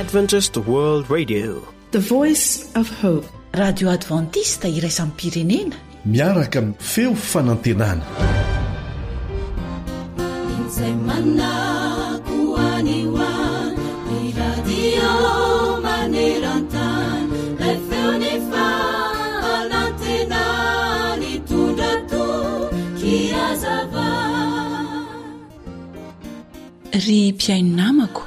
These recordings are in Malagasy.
Adventist World Radio. The Voice of Hope. Radio Adventiste iraisam-pirenena. Miaraka amin'ny feo fanantenana. Izay manako any ho any, ny radio maneran-tany, ilay feon'ny fanantenana nitondra toky hazava. Ry mpihaino namako,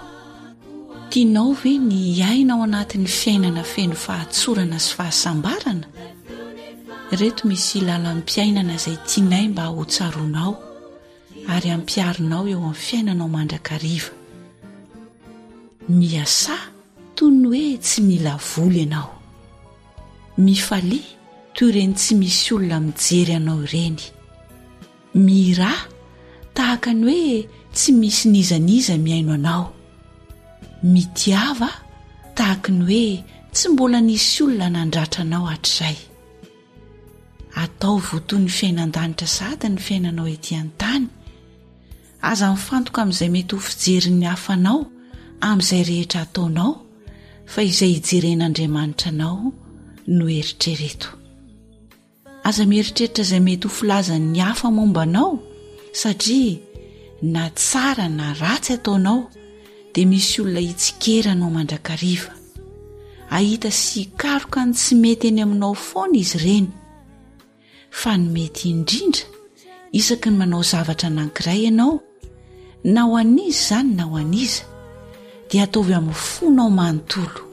tianao ve ny hiaina ao anatin'ny fiainana feno fahatsorana sy fahasambarana? Ireto misy lalam-piainana izay tianay mba hotsaroanao ary hampiharinao eo amin'ny fiainanao mandrakariva. Miasà toy ny hoe tsy mila vola ianao. Mifalia toy ireny tsy misy olona mijery anao ireny. Mihirà tahaka ny hoe tsy misy n'iza n'iza mihaino anao. Mitiava tahaka ny hoe tsy mbola nisy olona nandratra anao hatrizay. Ataovy ho toy ny fiainan-danitra sahady ny fiainanao ety an-tany. Aza mifantoka amin'izay mety ho fijerin'ny hafa anao amin'izay rehetra ataonao fa izay hijeren'Andriamanitra anao no eritrereto. Aza mieritreritra izay mety ho filazan'ny hafa momba anao satria na tsara na ratsy ataonao dia misy olona hitsikera anao mandrakariva. Hahita sy hikaroka ny tsy mety eny aminao foana izy ireny. Fa ny mety indrindra isaky ny manao zavatra anankiray ianao na ho an'iza izany na ho an'iza dia ataovy amin'ny fonao manontolo.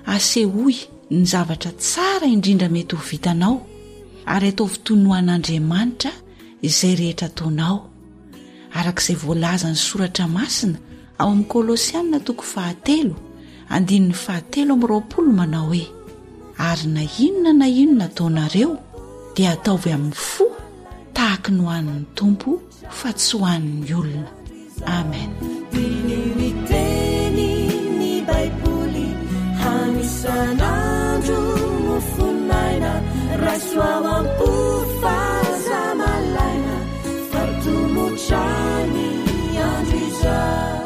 Asehoy ny zavatra tsara indrindra mety ho vitanao ary ataovy toy ny ho an'Andriamanitra izay rehetra ataonao, araka izay voalazan'ny Soratra Masina ao amin'ny Kolosiana toko fahatelo andininy fahatelo amby 20 manao hoe, Ary na inona na inona ataonareo dia ataovy amin'ny fo tahaky ny ho an'ny Tompo fa tsy ho an'ny olona. Amen. Diniho ny tenin'ny Baiboly hano isan'andro mofon'aina raiso ao am-po fa aza malaina fa tomotra ny andro izao.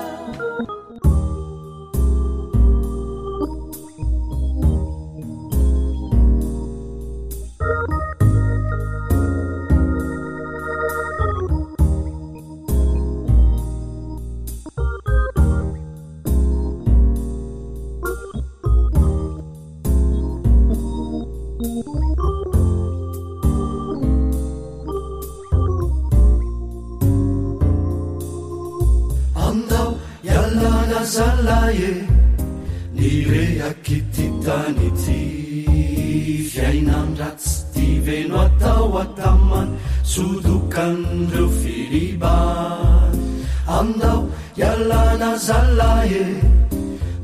Andao ialana zalahy e, ny rehak'ity tany ity. Fiainan-dratsy ty ve no atao ataman, sodokan'ireo filiba. Andao ialana zalahy e,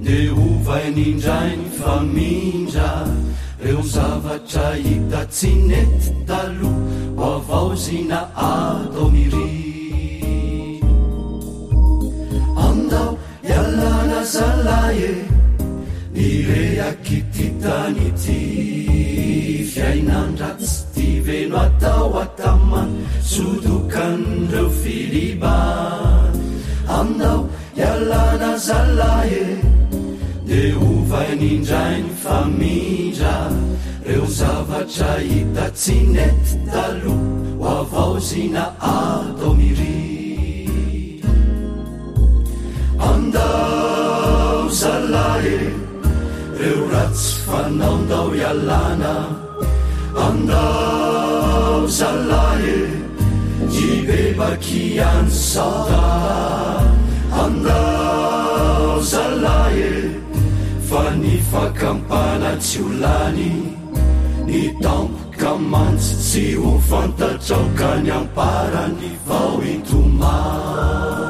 ndeha ovainy indray ny famindra. Reo zavatra hita tsy nety taloha, ho havaozina atao mirindra. Andao ialana zalahy e, ny rehak'ity tany ity. Fiainan-dratsy ty ve no atao ataman, sodokan'ireo filiba. Andao ialana zalahy e, dia ovainy indray ny famindra. Reo zavatra hita tsy nety taloha, ho havaozina atao mirindra. Andao zalahy e, reo ratsy fanao ndao ialana. Andao zalahy e, hibebaky ihany sao da. Andao zalahy e, fa ny fakampana tsy ho lany, ny tampoka mantsy tsy ho fantatrao ka ny amparany vao hitomany.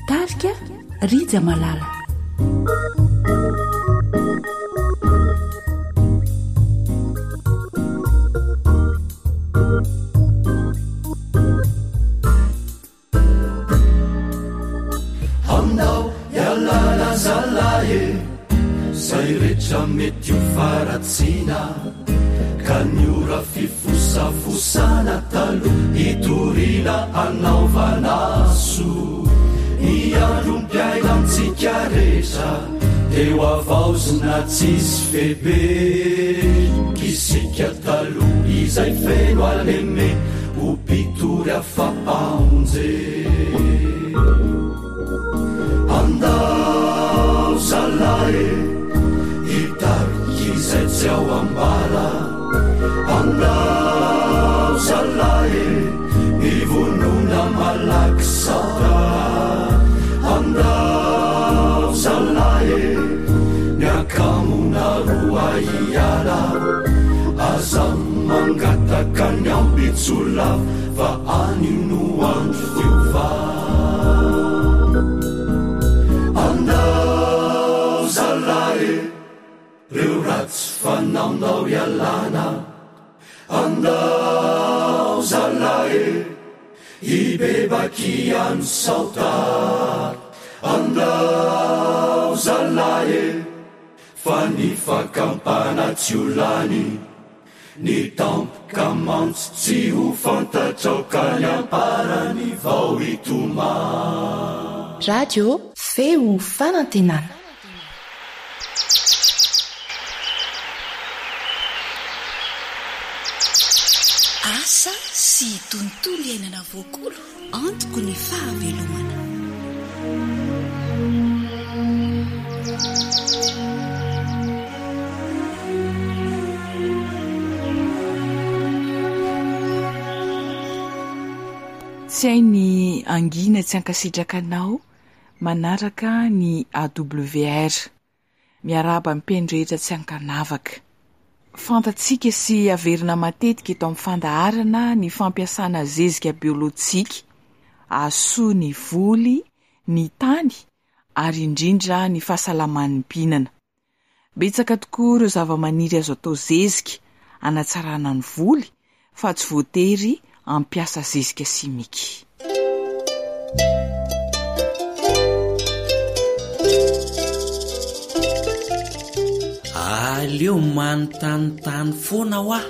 Tarika Rija Malala. Andao ialana zalahy e, zay rehetra mety ho faharatsiana. Fifosafosafosaina taloha hitoriana hanaovana soa. Ny androm-piainantsika rehetra dia ho havaozina tsisy fepetra. Isika taloha izay feno haleme ho mpitory afa-pamonjena. Andao zalahy e, hitarika izay tsy ao am-bala. Andao zalahy e, mivonona malaky saotra. Andao zalahy e, ny akamona roa hiala. Aza mangataka ny ampitso lava fa anio no andro fiovana. Andao zalahy e, reo ratsy fanao ndao ialana. Andao zalahy e, hibebaky any saotary. Andao zalahy e, fa ny fakampana tsy ho lany. Ny tampoka mantsy tsy ho fantatrao ka ny amparany vao hitomany. Radio Feo Fanantenana. Asa sy tontolo iainana voakolo. Antoko ny fahavelomana. Tsy hay ny hangina tsy hankasitraka anao manaraka ny AWR. Miarahaba ny mpino rehetra tsy ankanavaka. Fantatsika sy averina matetika eto amin'ny fandaharana ny fampiasana zezika biolojika hahasoa ny voly, ny tany ary indrindra ny fahasalaman'ny mpihinana. Betsaka tokoa ireo zavamaniry azo atao zezika hanatsarana ny voly fa tsy voatery hampiasa zezika simika. Aleo manontanintany foana hoa.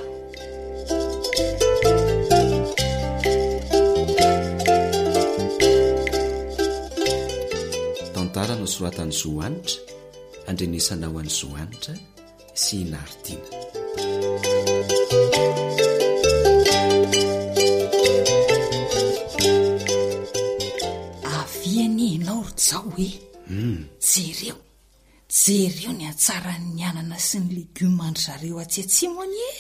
Tantara nosoratan'i Zo Hanitra, andrenesanao an'i Zo Hanitra. sy i Naritina. Avia anie ianao ry Jao e! Jereo, jereo ny hatsaran'ny anana sy ny legioma an-dry zareo atsy atsimo anie e!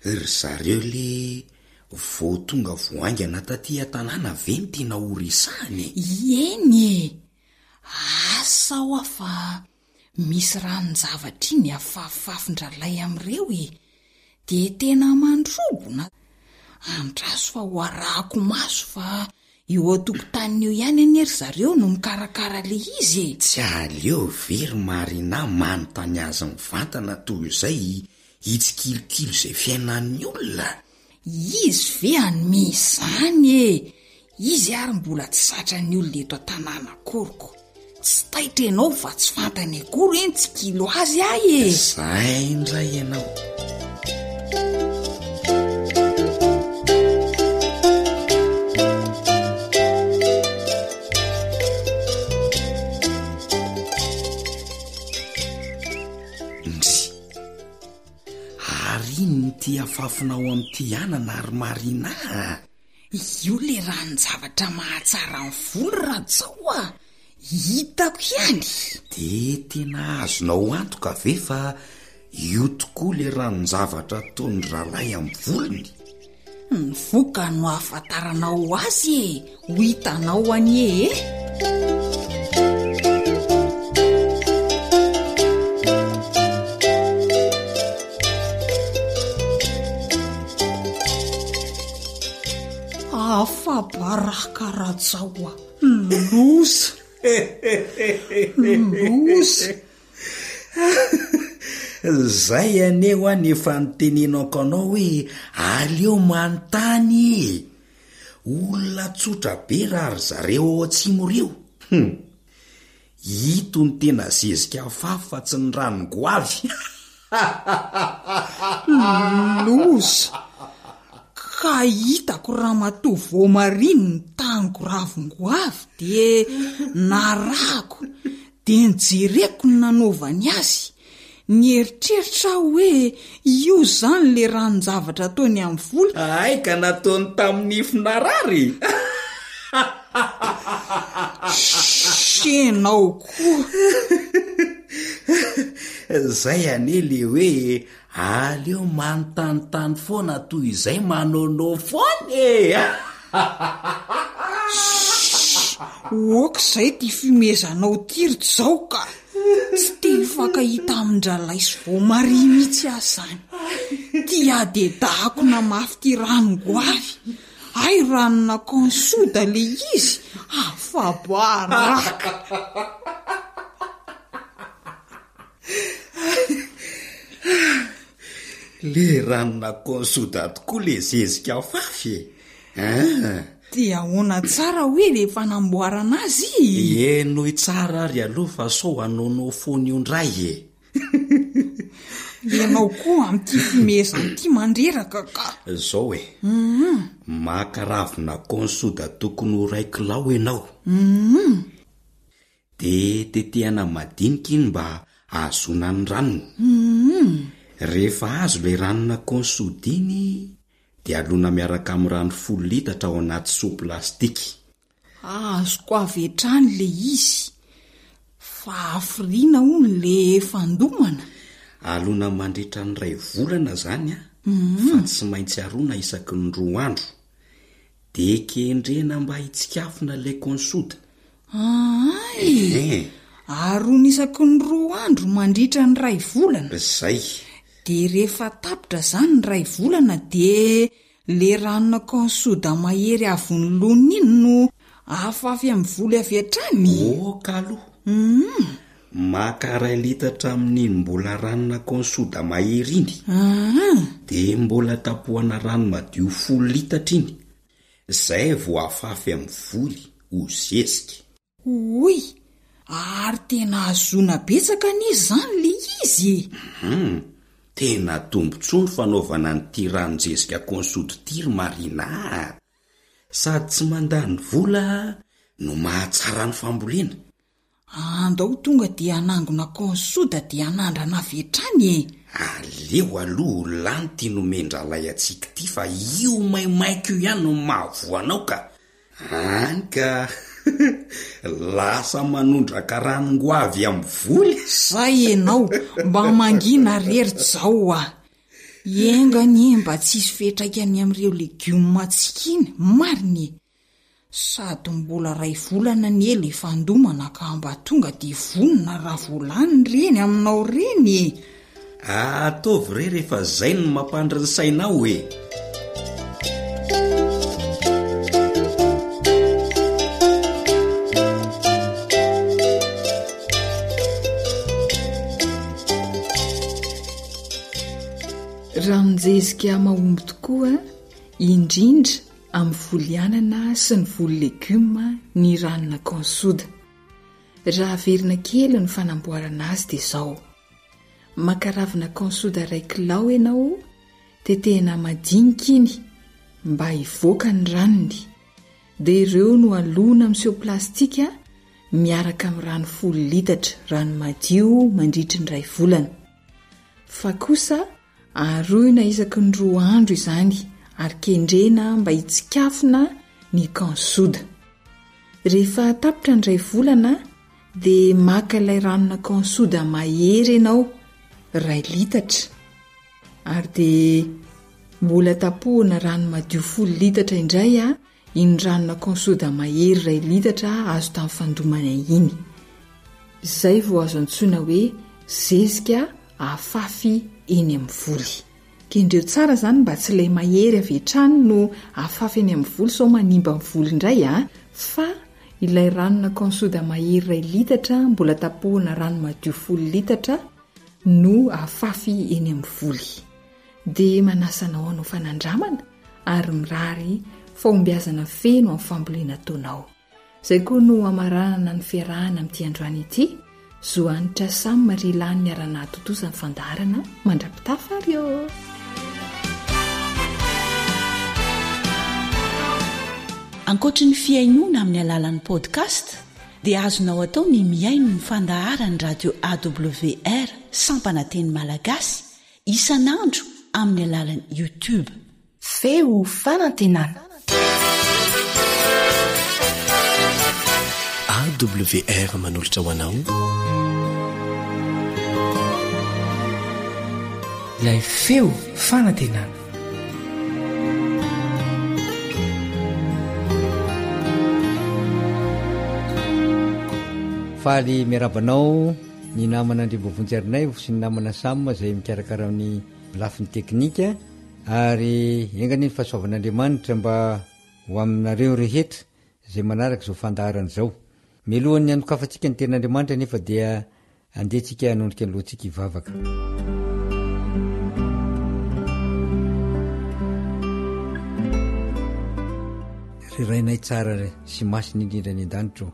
Ry zareo le vao tonga vao haingana taty an-tanàna ve no tiana ho resahana e? Eny e! Asa hoa fa Misy ranon-javatra iny afafafin-dralay amin'ireo e! Dia tena mandrobona! Andraso fa ho arahako maso fa eo an-tokotaniny eo ihany anie ry zareo no mikarakara ilay izy e! Tsy aleo ve ry Marina manontany azy mivantana toy izay hitsikilokilo izay fiainan'ny olona? Izy ve hanome izany e! Izy ary mbola tsy zatran'ny olona eto an-tanàna akory ko! Tsy taitra ianao fa tsy fantany akory hoe nitsikilo azy aho e! Zay indray ianao. Ndry. Ary inona ity afafinao amin'ity anana ry Marina a? Io le ranon-javatra mahatsara ny volo Rajao a! Hitako ihany! De tena azonao antoka ve fa io tokoa le ranon-javatra ataon'ny rahalahy amin'ny volony? Ny voka no ahafantaranao azy e! Ho hitanao anie e! Afa-baraka Rajao a! Loza! Loza! Zay anie hoa ny efa nitenenako anao hoe aleo manontany e! Olona tsotra be raha ry zareo ao atsimo ireo. Hum! Ito no tena zezika afafy fa tsy ny ranon-goavy. Loza! Ka hitako ramatoa voamariny nitango ravin-goavy dia narahako dia nojereko ny nanaovany azy. Nieritreritra aho hoe io izany le ranon-javatra ataony amin'ny vola. Hay ka nataony tamin'ny nify narary e! Shh enao koa! Zay anie le hoe Aleo manontanintany foana toy izay manaonao foana e! Shhh! Ok izay ity fihomezanao ity ry Jao ka! Tsy te hifankahita amin-dralay sy voamaria mihitsy aho izany. Ty hadedahako namafy ity ranon-goavy. Hay ranona consoda le izy! Afa-baraka! Le ranona consoda tokoa le zezika afafy e! Hein! Dia ahoana tsara hoe le fanamboarana azy? Henoy tsara ary aloha fa sao hanaonao foana io ndray e! Ianao koa amin'ity fihomehezana ity mandreraka ka! Zao e! Maka ravina consoda tokony ho iray kilao ianao. Dia tetehana madinika iny mba hahazoana ny ranony. Rehefa azo ilay ranona consoude iny dia alona miaraka amin'ny rano folo litatra ao anaty seau plastique. Azoko avy hatrany ilay izy. Fa hafiriana hono ilay fandomana? Alona mandritra ny iray volana izany an, fa tsy maintsy arona isaky ny roa andro. Dia kendrena mba hitsikafona ilay consoda. Ahay! Arona isaky ny roa andro mandritra ny iray volana. Zay. Dia rehefa tapitra izany ny iray volana dia le ranona consoda mahery avy nolonina iny no afafy amin'ny voly avy hatrany? Ok aloha. Maka iray litatra amin'iny mbola ranona consoda mahery iny. Dia mbola tapohana rano madio folo litatra iny. Zay vao afafy amin'ny voly ho zezika. Oy! Ary tena ahazoana betsaka anie izany le izy e! Hum! Tena tombontsoa ny fanaovana an'ity ranon-jezika consodo ity ry Marina a! Sady tsy mandany vola no mahatsara ny fambolena. Andao tonga dia hanangona consoda dia hanandrana avy hatrany e! Aleo aloha ho lany ity nomen-dralay antsika ity fa io maimaika io ihany no mahavoa anao ka! Any ka! Lasa manondraka ranon-goavy amin'ny voly! Zay enao, mba mangina re ry Jao a! Enga anie mba tsy hisy fiantraikany amin'ireo legioma antsika iny, marina e! Sady mbola ray volana anie le fandomana ka mba tonga de vonona raha vao lany reny aminao reny e! Ataovy re rehefa zay no mampandry ny sainao e! Ranon-jezika mahomby tokoa, indrindra Amin'ny voly anana sy ny voly legioma ny ranona consoda. Raha averina kely ny fanamboarana azy dia izao, maka ravina consoda iray kilao ianao, tetehina madinika iny mba hivoaka ny ranony, dia ireo no alona amin'ny seau plastika miaraka amin'ny rano folo litatra, rano madio mandritry ny iray volana. Fa kosa Aroina isaky ny roa andro izany ary kendrena mba hitsikafona ny cansoda. Rehefa tapitra ny iray volana dia maka ilay ranona cansoda mahery ianao, iray litatra, ary dia mbola tapohana rano madio folo litatra indray iny ranona consoda mahery iray litatra azo tamin'ny fandomana iny. Izay vao azo antsoina hoe zezika afafy eny amin'ny voly. Kendreo tsara izany mba tsy ilay mahery avy hatrany no afafy eny amin'ny voly sao manimba ny voly indray a! Fa ilay ranona consoda mahery iray litatra mbola tapohana rano madio folo litatra no afafy eny amin'ny voly. Dia manasa anao hanao fanandramana ary mirary fahombiazana feno amin'ny fambolena ataonao. Izay koa no hamaranana ny fiarahana amin'ity androany ity. Zo Hanitra Sam Marie Lany niara-nahatontosa ny fandaharana mandra-pitafa ary ô! Ankoatry ny fihainoana amin'ny alalan'ny podcast dia azonao atao ny mihaino ny fandaharan'ny radio AWR sampana teny malagasy isan'andro amin'ny alalan'ny YouTube. Feo fanantenana. AWR manolotra ho anao. Ilay feo fanantenana. Faly miarahaba anao ny namana Andriamboavonjy Harinaivo sy ny namana Sam izay mikarakara amin'ny lafiny teknika ary enga anie ny fahasoavan'Andriamanitra mba ho aminareo rehetra izay manaraka izao fandaharana izao. Mialohan'ny hanokafantsika ny tenin'Andriamanitra anefa dia Andeha tsika hanondrika ny lohantsika hivavaka. Ry Rainay tsara sy masina indrindra any an-danitra ô,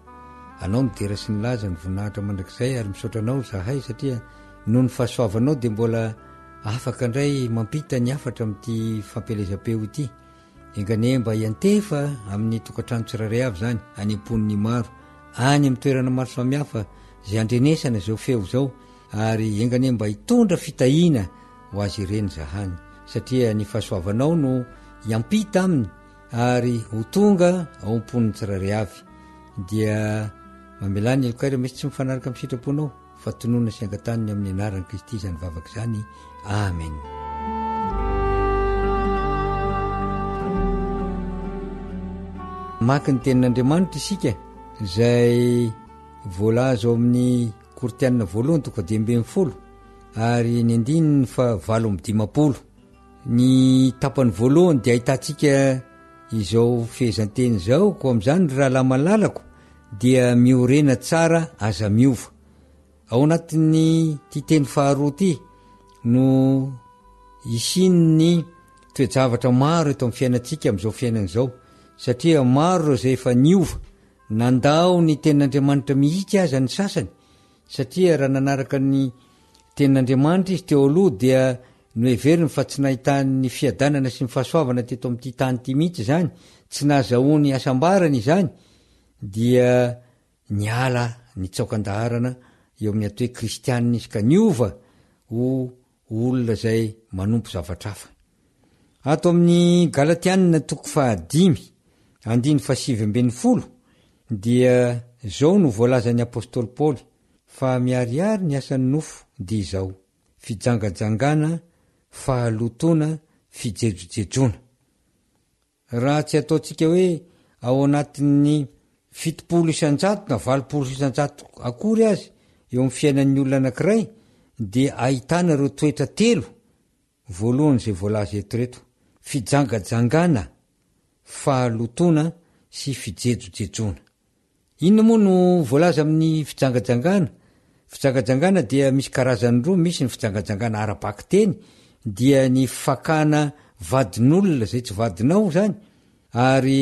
Anao ny dera sy ny laza, ny voninahitra mandrakizay ary misaotra Anao izahay satria noho ny fahasoavanao dia mbola afaka indray mampita ny hafatra amin'ity fampielezam-peo ity. Enga anie mba hiantefa amin'ny tokantrano tsirairay avy izany, any am-pon'ny maro, any amin'ny toerana maro samihafa izay andrenesana izao feo izao, ary enga anie mba hitondra fitahiana ho azy ireny izahany, satria ny fahasoavanao no hiampita aminy ary ho tonga ao am-pon'ny tsirairay avy. Dia mamelà ny helokay raha misy tsy mifanaraka amin'ny sitraponao. Fa tononina sy angatahiny amin'ny anaran'i Kristy izany vavaka izany. Amen. Maka ny tenin'Andriamanitra isika izay voalaza ao amin'ny Kortianina voalohany toko 15 ary ny andininy fa 58. Ny tapany voalohany dia ahitantsika izao fehezanteny izao, koa amin'izany ry rahalahy malalako dia miorena tsara aza miova. Ao anatin'ity teny faharoa ity no hisian'ny toe-javatra maro eto amin'ny fiainantsika amin'izao fiainana izao, satria maro ireo izay efa niova, nandao ny tenin'Andriamanitra mihitsy aza ny sasany, satria raha nanaraka ny tenin'Andriamanitra izy teo aloha dia noheveriny fa tsy nahitany ny fiadanana sy ny fahasoavana teto amin'ity tany ity mihitsy izany, tsy nahazahoany hasambarana izany, dia niala nitsaoka an-daharana eo amin'ny atao hoe kristianina izy ka niova ho olona izay manompo zavatra hafa. Ato amin'ny Galatianina toko fahadimy, andiny fahasivy ambin'ny folo dia izao no voalazan'ny apostoly Paoly fa miharihary ny asan'ny nofo dia izao, fijangajangana, fahalotoana, fijejojejoana. Raha tsy ataontsika hoe ao anatin'ny 70% na 80% akory aza eo amin'ny fiainan'ny olona anankiray dia ahitana ireo toetra telo voalohany izay voalaza eto ireto, fijangajangana, fahalotoana sy fijejojejoana. Inona moa no voalaza amin'ny fijangajangana? Fijangajangana dia misy karazany roa, misy ny fijangajangana ara-bakiteny, dia ny fakana vadin'olona izay tsy vadinao izany, ary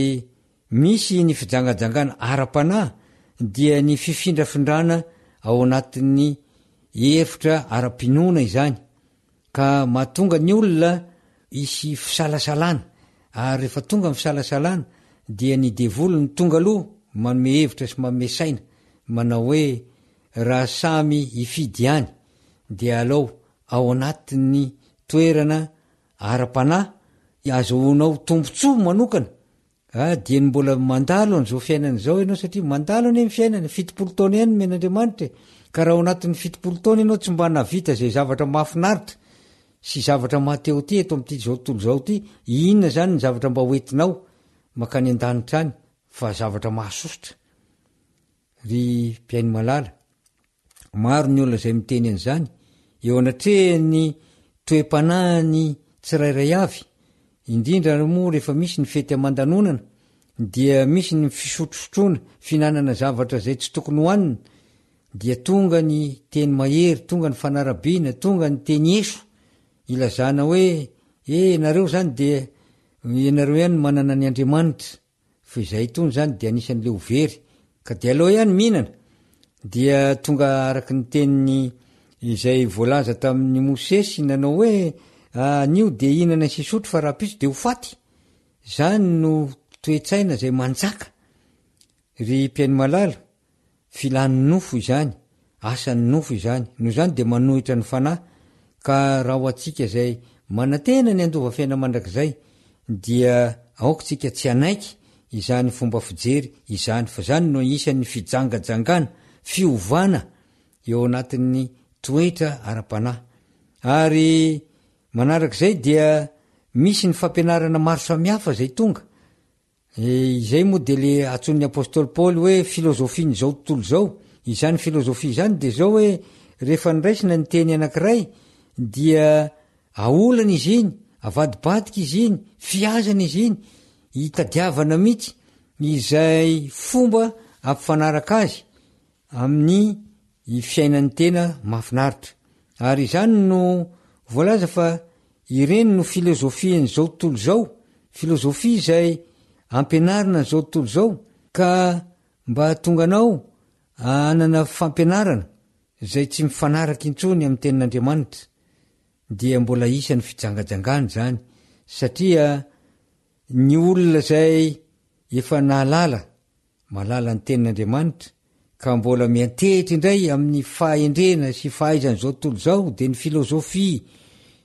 misy ny fijangajangana ara-panahy, dia ny fifindrafindrana ao anatin'ny hevitra ara-pinoana izany. Ka mahatonga ny olona hisy fisalasalana, ary rehefa tonga ny fisalasalana dia ny devoly no tonga aloha manome hevitra sy manome saina, manao hoe raha samy hifidy ihany dia alao ao anatin'ny toerana ara-panahy azahoanao tombotsoa manokana Ah, dieny mbola mandalo an'izao fiainana izao ianao satria mandalo anie ny fiainana, 70 taona ihany nomen'Andriamanitra e. Ka raha ao anatin'ny 70 taona ianao tsy mba nahavita izay zavatra mahafinaritra sy zavatra maha-te-ho-tia eto amin'ity izao tontolo izao ity, inona izany ny zavatra mba ho entinao mankany an-danitra any fa zavatra mahasosotra? Ry mpihaino malala, Maro ny olona izay miteny an'izany eo anatrehan'ny toe-panahiny tsirairay avy, indrindra moa rehefa misy ny fety aman-danonana dia misy ny fisotrosotroana, fihinanana zavatra izay tsy tokony hohanina, dia tonga ny teny mahery, tonga ny fanarabiana, tonga ny teny eso ilazana hoe e, ianareo izany dia ianareo ihany no manana ny Andriamanitra. Fa izay itony izany dia anisan'ilay ho very, ka dia aleo ihany mihinana. Dia tonga araka ny teniny izay voalaza tamin'i Mosesy nanao hoe, Anio dia hihinana sy hisotro fa rahampitso dia ho faty. Izany no toe-tsaina izay manjaka ry mpihaino malala, filan'ny nofo izany, asan'ny nofo izany. Noho izany dia manohitra ny fanahy, ka raha ho antsika izay manantena ny handova fiainana mandrakizay dia aoka isika tsy hanaiky izany fomba fijery izany, fa izany no isan'ny fijangajangana, fiovana eo anatin'ny toetra ara-panahy. Ary manarak'izay dia misy ny fampianarana maro samihafa izay tonga, Izay moa dia le antsoin'ny apostoly Paoly hoe filozofian'izao tontolo izao. Izany filozofia izany dia izao hoe rehefa noraisina ny teny anankiray dia aolana izy iny, avadibadika izy iny, fihazana izy iny, hitadiavana mihitsy izay fomba hampifanaraka azy amin'ny fiainan'ny tena mahafinaritra. Ary izany no voalaza fa ireny no filozofian'izao tontolo izao, filozofia izay ampianarina an'izao tontolo izao, ka mba hahatonga anao hanana fampianarana izay tsy mifanaraka intsony amin'ny tenin'Andriamanitra, dia mbola isan'ny fijangajangana izany, satria ny olona izay efa nahalala Mahalala ny Tenin'Andriamanitra, ka mbola miantehitra indray amin'ny fahendrena sy fahaizan'izao tontolo izao, dia ny filozofia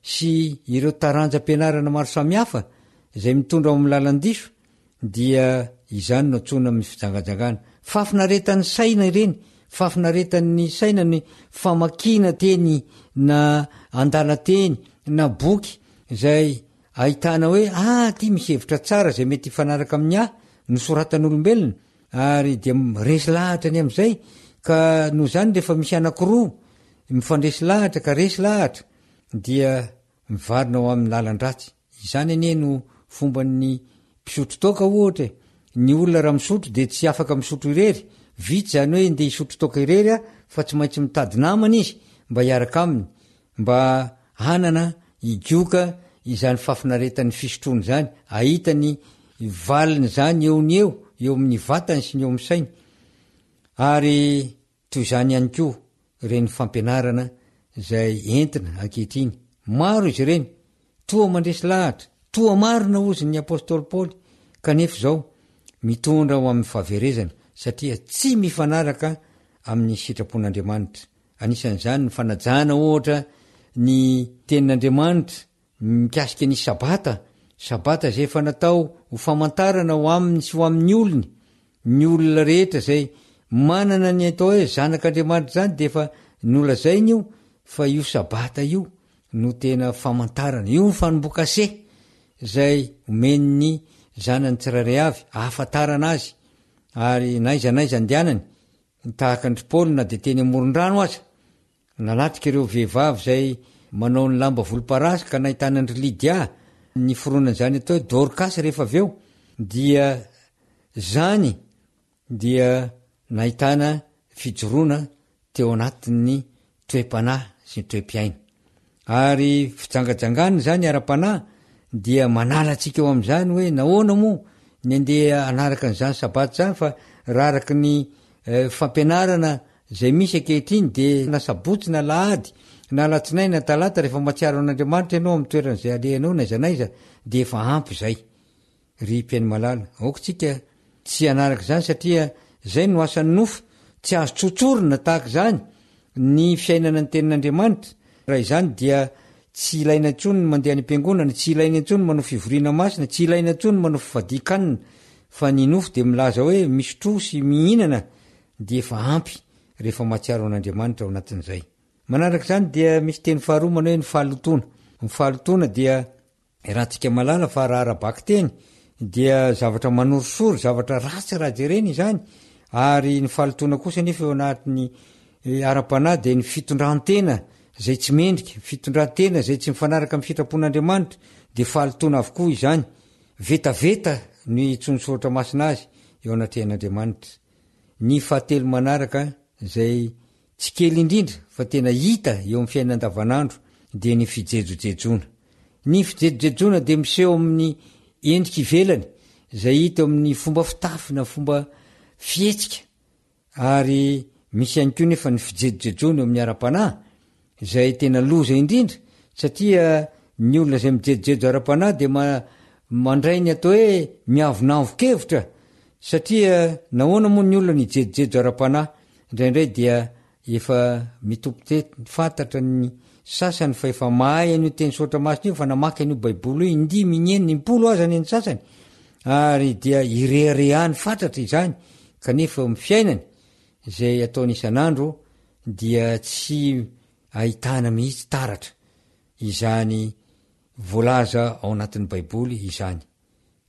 sy ireo taranjam-pianarana maro samihafa izay mitondra ao amin'ny lalan-diso, dia izany no antsoina amin'ny fijangajangana. Fahafinaretan'ny saina ireny, fahafinaretan'ny saina ny famakiana teny na andalan-teny na boky izay ahitana hoe ah ity misy hevitra tsara izay mety hifanaraka amin'ny ahy, nosoratan'olombelona ary dia resy lahatra ny amin'izay ka noho izany rehefa misy anankiroa mifandresy lahatra ka resy lahatra dia mivarina ho amin'ny lalan-dratsy. Izany anie no fomban'ny mpisotro toaka ohatra e. Ny olona raha misotro dia tsy afaka misotro irery, vitsy izany hoe ndeha hisotro toaka irery aho fa tsy maintsy mitady namana izy mba hiaraka aminy mba hanana higoka izany fahafinaretan'ny fisotroana izany, hahita ny valin'izany eo ny eo, eo amin'ny vatany sy ny eo amin'ny sainy. Ary toy izany ihany koa ireny fampianarana izay entina ankehitriny. Maro izy ireny, toa mandresy lahatra, toa marina hozy ny apostoly Paoly, kanefa izao mitondra ho amin'ny fahaverezana satria tsy mifanaraka amin'ny sitrapon'Andriamanitra. Anisan'izany ny fanajana, ohatra, ny Tenin'Andriamanitra mikasika ny Sabata, Sabata izay efa natao ho famantarana ho aminy sy ho amin'ny olony. Ny olona rehetra izay manana ny atao hoe zanak'Andriamanitra izany dia efa nolazainy io fa io Sabata io no tena famantarana, io ny fanomboka-se izay omen'ny zanany tsirairay avy ahafantarana azy ary n'aiza n'aiza andehanany Tahaka an-dry Paoly na dia teny amoron-drano aza, nanatrika ireo vehivavy izay manao ny lamba volomparasy ka nahitana an-dry Lydia, niforonan'izany atao hoe Dorkasy rehefa avy eo, dia izany dia nahitana fijoroana teo anatin'ny toe-panahy sy ny toe-piaina. Ary fijangajangana izany ara-panahy dia manala antsika eo amin'izany hoe nahoana moa ny andeha hanaraka an'izany sabata izany fa raha araka ny fampianarana izay misy ankehitriny dia na sabotsy na alahady na alatsinainy na talata rehefa mahatsiaro an'Andriamanitra ianao amin'ny toerana izay alehanao na aiza na aiza dia efa ampy izay. Ry mpihaino malala, aoka tsika tsy hanaraka izany satria izay no asan'ny nofo, tsy azo tsotsorina tahaka izany ny fiainana ny tenin'Andriamanitra, raha izany dia tsy ilaina intsony ny mandeha any am-piangonana, tsy ilaina intsony manao fivoriana masina, tsy ilaina intsony manao fifadian-kanina, fa ny nofo dia milaza hoe misotroa sy mihinana dia efa ampy rehefa mahatsiaro an'Andriamanitra ao anatin'izay. Manaraka izany dia misy teny faharoa manao hoe ny fahalotoana. Ny fahalotoana dia Iarahantsika mahalala fa raha ara-bakiteny dia zavatra manorisory, zavatra ratsy raha jerena izany, ary ny fahalotoana kosa anefa eo anatin'ny ara-panahy dia ny fitondran-tena izay tsy mendrika, fitondran-tena izay tsy mifanaraka amin'ny sitrapon'Andriamanitra dia fahalotoana avokoa izany. Vetaveta no iantsoan'ny Soratra Masina azy eo anatrehan'Andriamanitra. Ny fahatelo manaraka izay Tsy kely indrindra fa tena hita eo amin'ny fiainana andavanandro dia ny fijejojejoana. Ny fijejojejoana dia miseho amin'ny endrika ivelany izay hita eo amin'ny fomba fitafy na fomba fihetsika ary misy ihany koa nefa ny fijejojejoana eo amin'ny ara-panahy izay tena loza indrindra satria ny olona izay mijejojejo ara-panahy dia ma. mandray ny atao hoe miavonavon-kevitra satria nahoana moa ny olona no hijejojejo ara-panahy? Indraindray dia efa mitompo-teny fantatra ny sasany fa efa mahay an'io teny soratra masina io, efa namaky an'io baiboly io indimy, inenina, impolo aza ny an'ny sasany ary dia ireharehany fatratra izany kanefa eo amin'ny fiainany izay ataony isan'andro dia tsy ahitana mihitsy taratra izany voalaza ao anatin'ny Baiboly izany.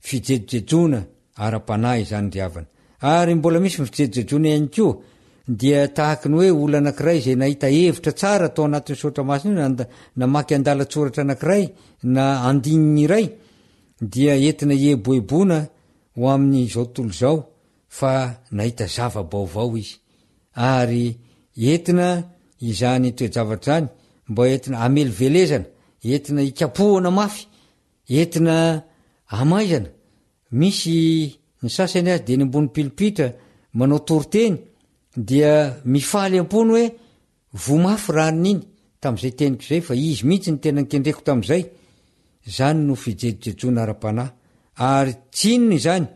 Fijejojejoana ara-panahy izany ry havana. Ary mbola misy ny fijejojejoana ihany koa, dia tahaky ny hoe olona anankiray izay nahita hevitra tsara tao anatin'ny soratra masina io, na namaky andalan-tsoratra anankiray na andininy iray, dia entina hieboeboana ho amin'izao tontolo izao fa nahita zava-baovao izy. Ary entina izany toe-javatra izany mba entina hamelivelezana, entina hikapohana mafy, entina hamaizana. Misy ny sasany aza dia eny ambony pilipitra manao toriteny dia mifaly am-pony hoe Voa mafy ranony iny tamin'izay teniko izay fa izy mihitsy no tena nikendreko tamin'izay. Izany no fijejojejoana ara-panahy. Ary tsy inona izany,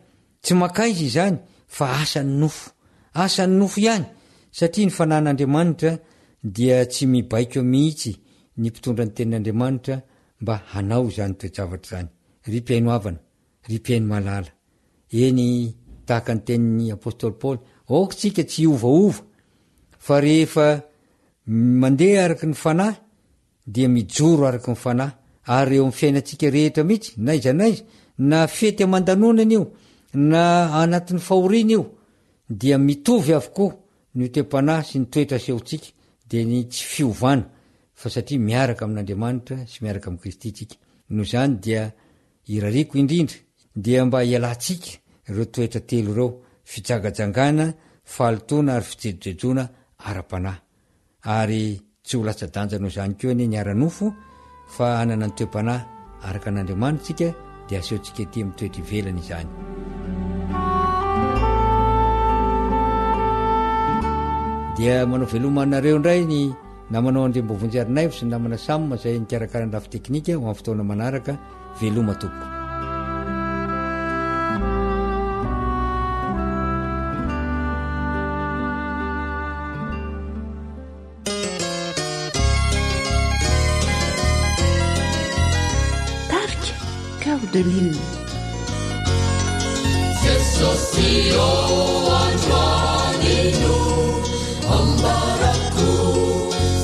tsy mankaiza izany fa asan'ny nofo. Asan'ny nofo ihany, satria ny fanahin'Andriamanitra dia tsy mibaiko mihitsy ny mpitondra ny tenin'Andriamanitra mba hanao izany toe-javatra izany. Ry mpihaino havana, ry mpihaino malala, eny tahaka ny tenin'ny apostoly Paoly, aoka isika tsy hiovaova Fa rehefa mandeha araka ny Fanahy dia mijoro araka ny Fanahy, ary eo amin'ny fiainantsika rehetra mihitsy, n'aiza n'aiza, na fety aman-danonana io, na anatin'ny fahoriana io, dia mitovy avokoa ny toe-panahy sy ny toetra asehontsika, dia ny tsy fiovana, fa satria miaraka amin'Andriamanitra sy miaraka amin'i Kristy isika. Noho izany dia Irariako indrindra dia mba hialantsika ireo toetra telo ireo, fijangajangana, fahalotoana ary fijejojejoana ara-panahy. Ary tsy ho latsa-danja noho izany koa anie ny ara-nofo fa hanana ny toe-panahy araka an'Andriamanitra isika dia asehontsika ety amin'ny toetra ivelany izany. Dia manao veloma anareo indray ny namanao Andriambovonjy Harinaivo sy ny namana Sam izay nikarakara ny lafy teknika ho amin'ny fotoana manaraka. Veloma tompoko. Tarika Cœur de Lille. Jesosy ô androany no ambarako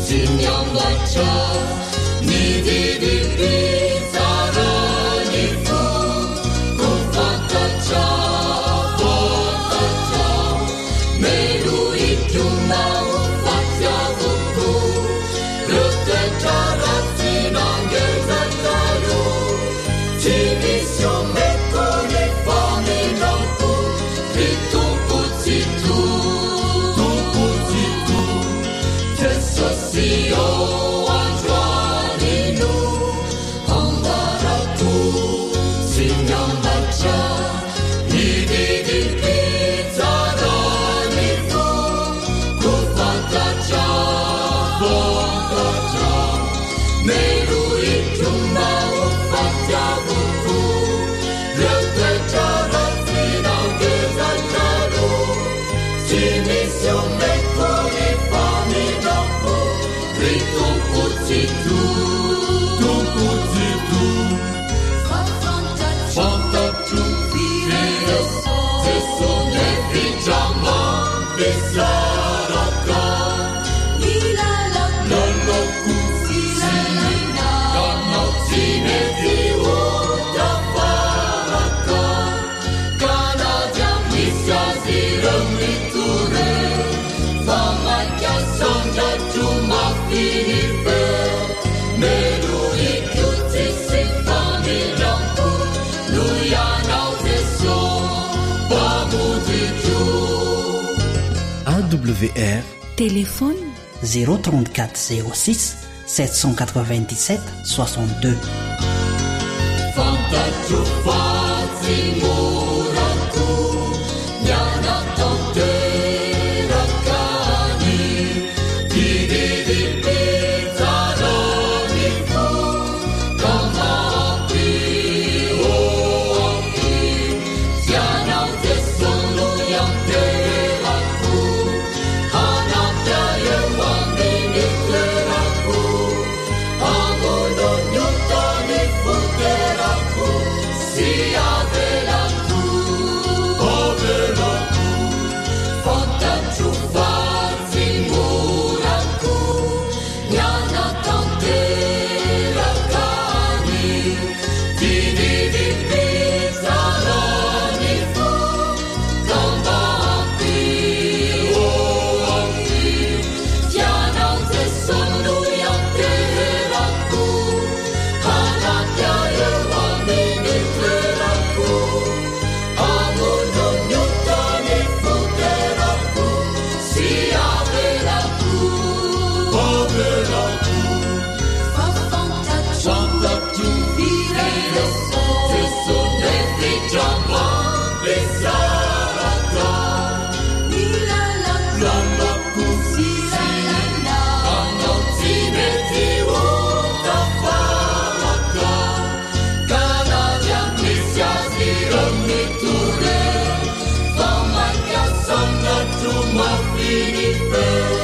tsy miambatra ny didim-pitsaran'ny foko fantatra fantatra melohiko mba ho faty avokoa reo toetra ratsy nangeja taloha tsy misy omeko ny famindram-po ry Tompo Tsitoha Tompo Tsitoha Jesosy ô androany no ambarako tsy miambatra ny didim-pitsaran'ny foko fantatra fantatra melohiko mba ho faty avokoa reo toetra ratsy nangeja taloha tsy misy omeko ny famindram-po ry Tompo Tsitoha Tompo Tsitoha fantatro ireo Jeso nefitra mampisaraka ny lalako sy lanao tsy mety ho tafaraka ka na dia misy azy ireo mitoreo fa maika sandratro mafy ny feo melohiko tsisy famindram-po noho ianao Jeso Mpamonjiko. AWR. Téléphone. 034 06 797 62. Fantatro fa tsy mora koa ny hanatanteraka ny dididim-pitsaran'ny fo ka mampihomehy. ny feo.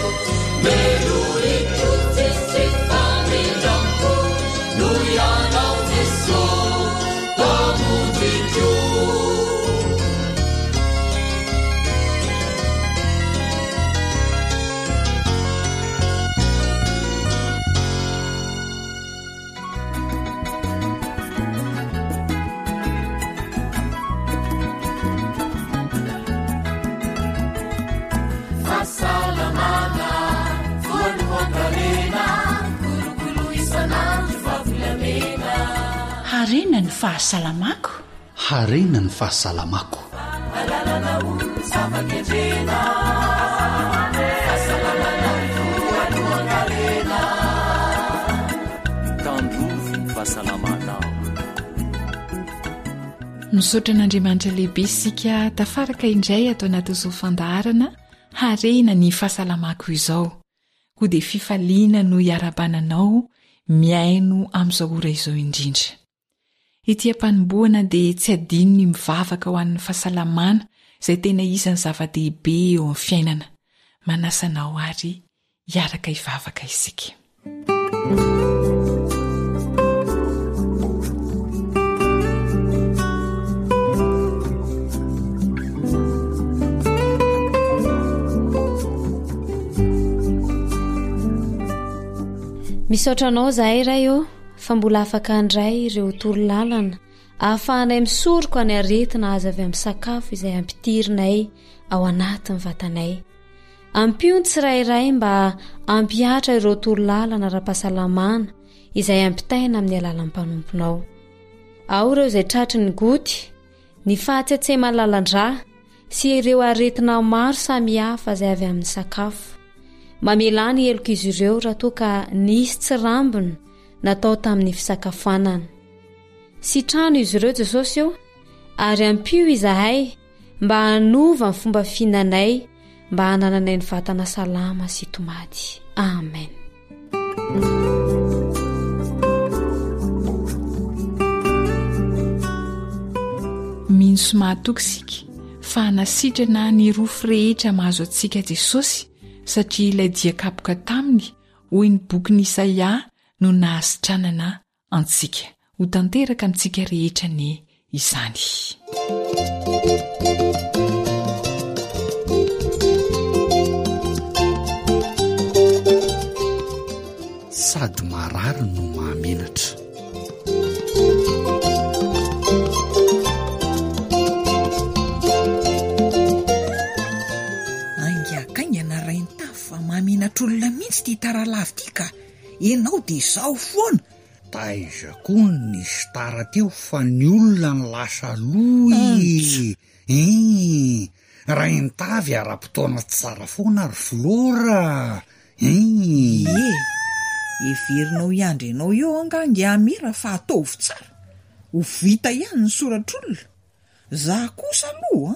Melohiko tsisy famindram-po noho Ianao Jeso Mpamonjiko. Fahasalamana, voalohan-karena, kolokolo isan'andro fa volamena. Harena ny fahasalamako. Harena ny fahasalamako. Alalana ho zava-kendrena. Fahasalamana voalohan-karena. Tandrovy ny fahasalamanao. Misaotra an'Andriamanitra lehibe isika tafaraka indray ato anatin'izao fandaharana Harena ny fahasalamako izao. Koa dia fifaliana no iarahabana anao mihaino amin'izao ora izao indrindra. Ety am-panombohana dia tsy adino ny mivavaka ho an'ny fahasalamana izay tena isan'ny zava-dehibe eo amin'ny fiainana. Manasa anao àry hiaraka hivavaka isika. Misaotra anao zahay Ray ô! fa mbola afaka handray ireo torolalana ahafahanay misoroka ny aretina azo avy amin'ny sakafo izay ampitirinay ao anatin'ny vatanay. Ampio ny tsirairay mba hampihatra ireo torolalana ara-pahasalamana izay ampitaina amin'ny alalan'ny mpanomponao. Ao ireo izay tratry ny goty, ny fahatsetseman'ny lalan-drà, sy ireo aretina maro samihafa izay avy amin'ny sakafo. Mamelà ny helok'izy ireo raha toa ka nisy tsirambina natao tamin'ny fisakafoanana. Sitrano izy ireo Jesosy ô, ary ampio izahay mba hanova ny fomba fihinanay mba hanananay ny vatana salama sy tomady. Amen. Mino sy mahatoky isika fa hanasitrana ny rofy rehetra mahazo antsika Jesosy satria ilay dia kapoka taminy hoy ny bokin'i Isaia no nahasitranana antsika. Ho tanteraka amintsika rehetra anie izany. Sady marary no mahamenatra. Haingakaingana Rainitafo fa mahamenatr'olona mihitsy ity taralava ity ka! Ianao dia izao foana! Taiza koa no nisy tara teo fa ny olona no lasa aloha e! Hein! Rainitavy ara-potoana tsara foana ry Flora a! Hein! Ie! Heverinao hiandry anao eo angaha nge Amira fa ataovy tsara! Ho vita ihany ny soratr'olona! Za kosa aloha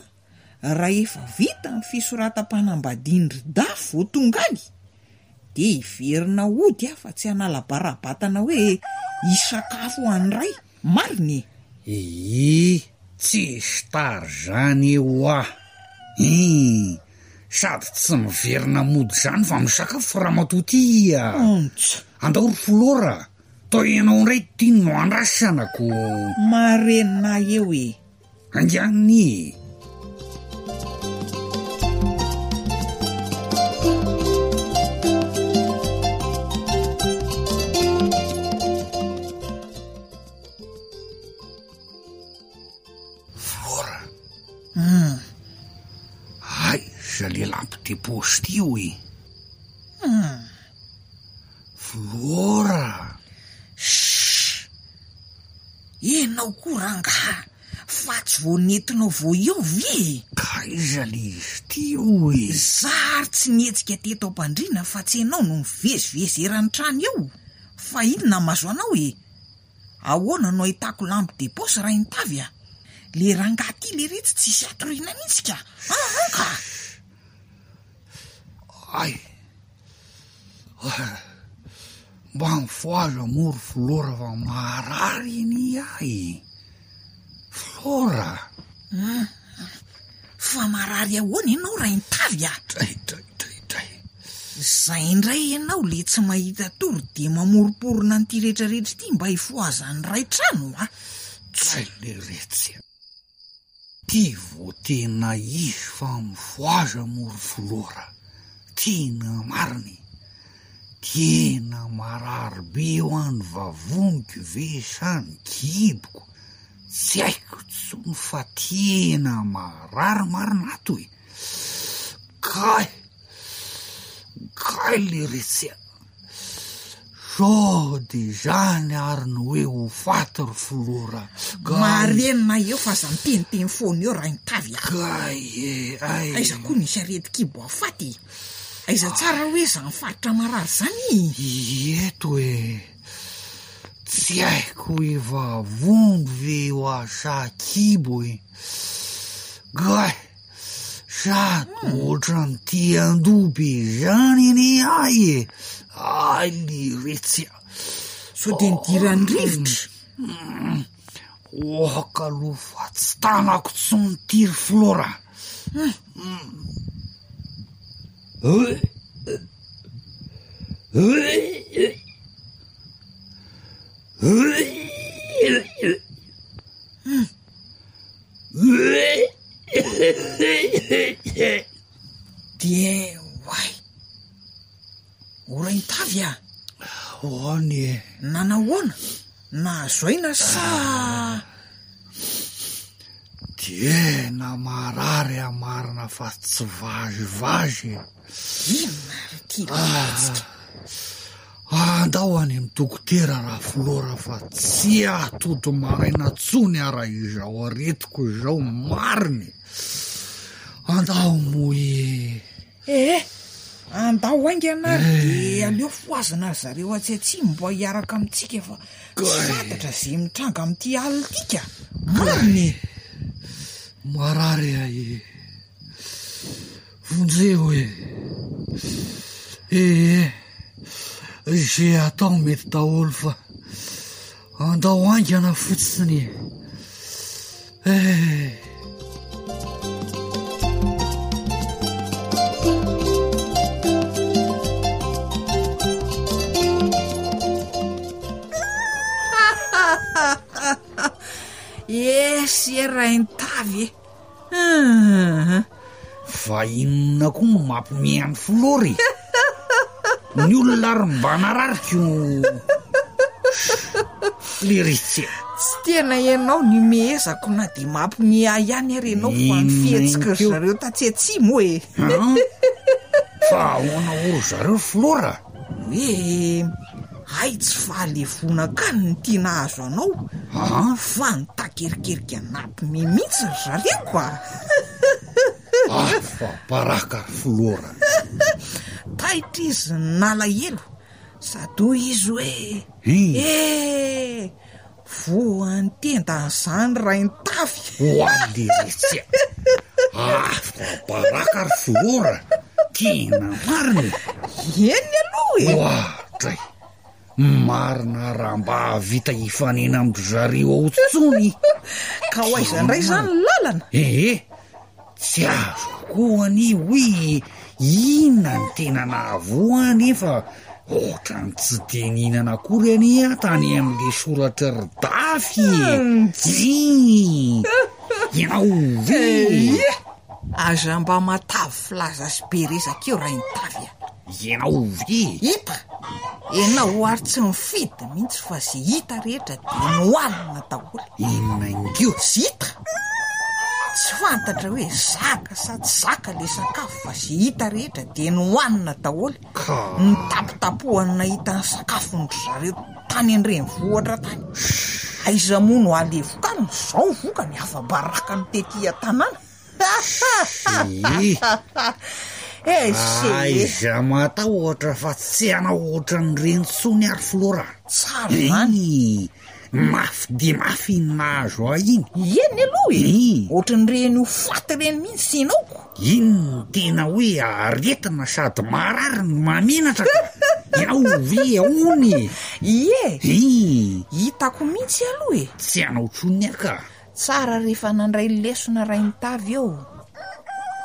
an, raha efa vita ny fisoratam-panambadian-dry Dafy vao tonga any, dia hiverina hody aho fa tsy hanala bara-batana hoe hisakafo ho an'ny ray, marina e! Ee, tsisy tara zany eo ah! Hii, sady tsy miverina mody zany fa misakafo ramatoa ty ah! Ontsa! Andao ry Flora, Toa ianao indray ity no andrasana ko. Marenina eo e. Angan'ny e. Flora. Hum. Aiza le lampe de poche ty io e? Hum. Flora! Shh! Enao koa rangaha fa tsy vao nentinao vao eo ve e? K'aiza le izy ty io e? Za ary tsy nihetsika teto am-pandriana fa tsy enao no mivezivezy eran'ny trano eo! Fa inona mahazo anao e? Ahoana no ahitako lampe de poche Rainitavy a? Le rangaha ty leretsy tsisy atoriana mihitsy ka! An an ka! Hay! Mba mifohaza moa ry Flora fa marary anie ahy e! Flora! Fa marary ahoana ianao Rainitavy a? Dray dray dray. Izay indray ianao le tsy mahita tory dia mamoromporona an'ity rehetrarehetra ity mba hifohazan'ny ray trano a! Tsy leretsy a! Ty vao tena izy fa mifohaza moa ry Flora, tena marina e! Tena marary be hoa ny vavoniko ve sa ny kiboko, tsy haiko tsony fa tena marary marina ato e! Kay! Kay leretsy a! Sao de izany ary ny hoe ho faty ry Flora kay! Marenina eo fa aza miteniteny foana eo Rainitavy a! Kay e! Ay! Aiza koa nisy aretin-kibo hahafaty e! Aiza tsara hoe izany faritra marary izany e? Eto e! Tsy haiko hoe vavony ve io asa kibo e! Kay! Sady ohatran'ny te handoa be izany anie ahy e! Ay leretsy a! Sao dia nidiran'ny rivotra? Oka aloha fa tsy tanako intsony ity ry Flora. Dia oay! O Raintavy a! Ahoana e? Nanahoana? Nahazo aina sa? Tena marary aho marina fa tsy vazivazy e! Inona ary ity lalantsika? Andao any amin'ny dokotera Raflora fa tsy ahatody maraina tsony aho raha izao aretiko izao marina e! Andao moa e! Ee, andao haingana ary dia aleo fohazina ry zareo atsy atsimo mba hiaraka amintsika fa tsy fantatra izay mitranga amin'ity alina ity ka! Marina e! Marary aho e! Vonjeo e! Ee, ze atao mety daholo fa andao haingana fotsiny e! Eh! Esy e Raintavy e! Hum. Fa inona koa no mampiomehy an'i Flora e? Ny olona ary mba narary ko Fleretsy a. Tsy tena ianao no imehezako na dia mampiomehy ahy ihany ary ianao fa ny fihetsiky ry zareo tatsy atsimo e. An? Fa ahoana hoy ry zareo ry Flora? Hoe hay tsy fahalevonakany ny tiana hahazo anao An? fa nitakerikeriky anatiny mihitsy ry zareo a! Afa-baraka ry Flora. Taitra izy nalahelo sady hoy izy hoe eh! Voan'ny tendan'izany Raintafy. Oaly retsy a! Afa-baraka ry Flora, tena marina e! Eny aloha e! Oadray! Marina raha mba hahavita hifanena amin-dry zareo ao intsony. Ka ho aiza indray izany ny lalana? Ee, tsy azoko koa anie hoe inona no tena nahavoa ahy nefa ohatran'ny tsy dia nihinana akory anie aho tany amin'ilay soratr'i ry Dafy e! Ii! Ianao ve? Eia! Aza mba matavy filaza sy be resaka eo Rainitavy a! Ianao ve? Hita! Ianao ary tsy mifidy mihitsy fa ze hita rehetra dia nohanina daholo. Inona ingahy? Tsy hita! Tsy fantatra hoe zaka sa tsy zaka le sakafo fa ze hita rehetra dia nohanina daholo. Ka. Nitapotapohany nahita ny sakafon-dry zareo tany an-drenivohitra tany. Aiza moa no halevokariny? Izao vokany afa-baraka ny tety an-tanàna. Aiza matahotra fa tsy hanao ohatran'ireny intsony ary Flora. Tsara izany. Mafy dia mafy iny nahazo ahy iny. Eny aloha e. Ohatran'ireny ho faty ireny mihitsy ianao ko. Iny no tena hoe aretina sady marary no mahamenatra ka. Ianao ve ahoana e? Ie. Hitako mihitsy aloha e. Tsy hanao intsony aho ka. Tsara rehefa nandray lesona Rainitavy eo.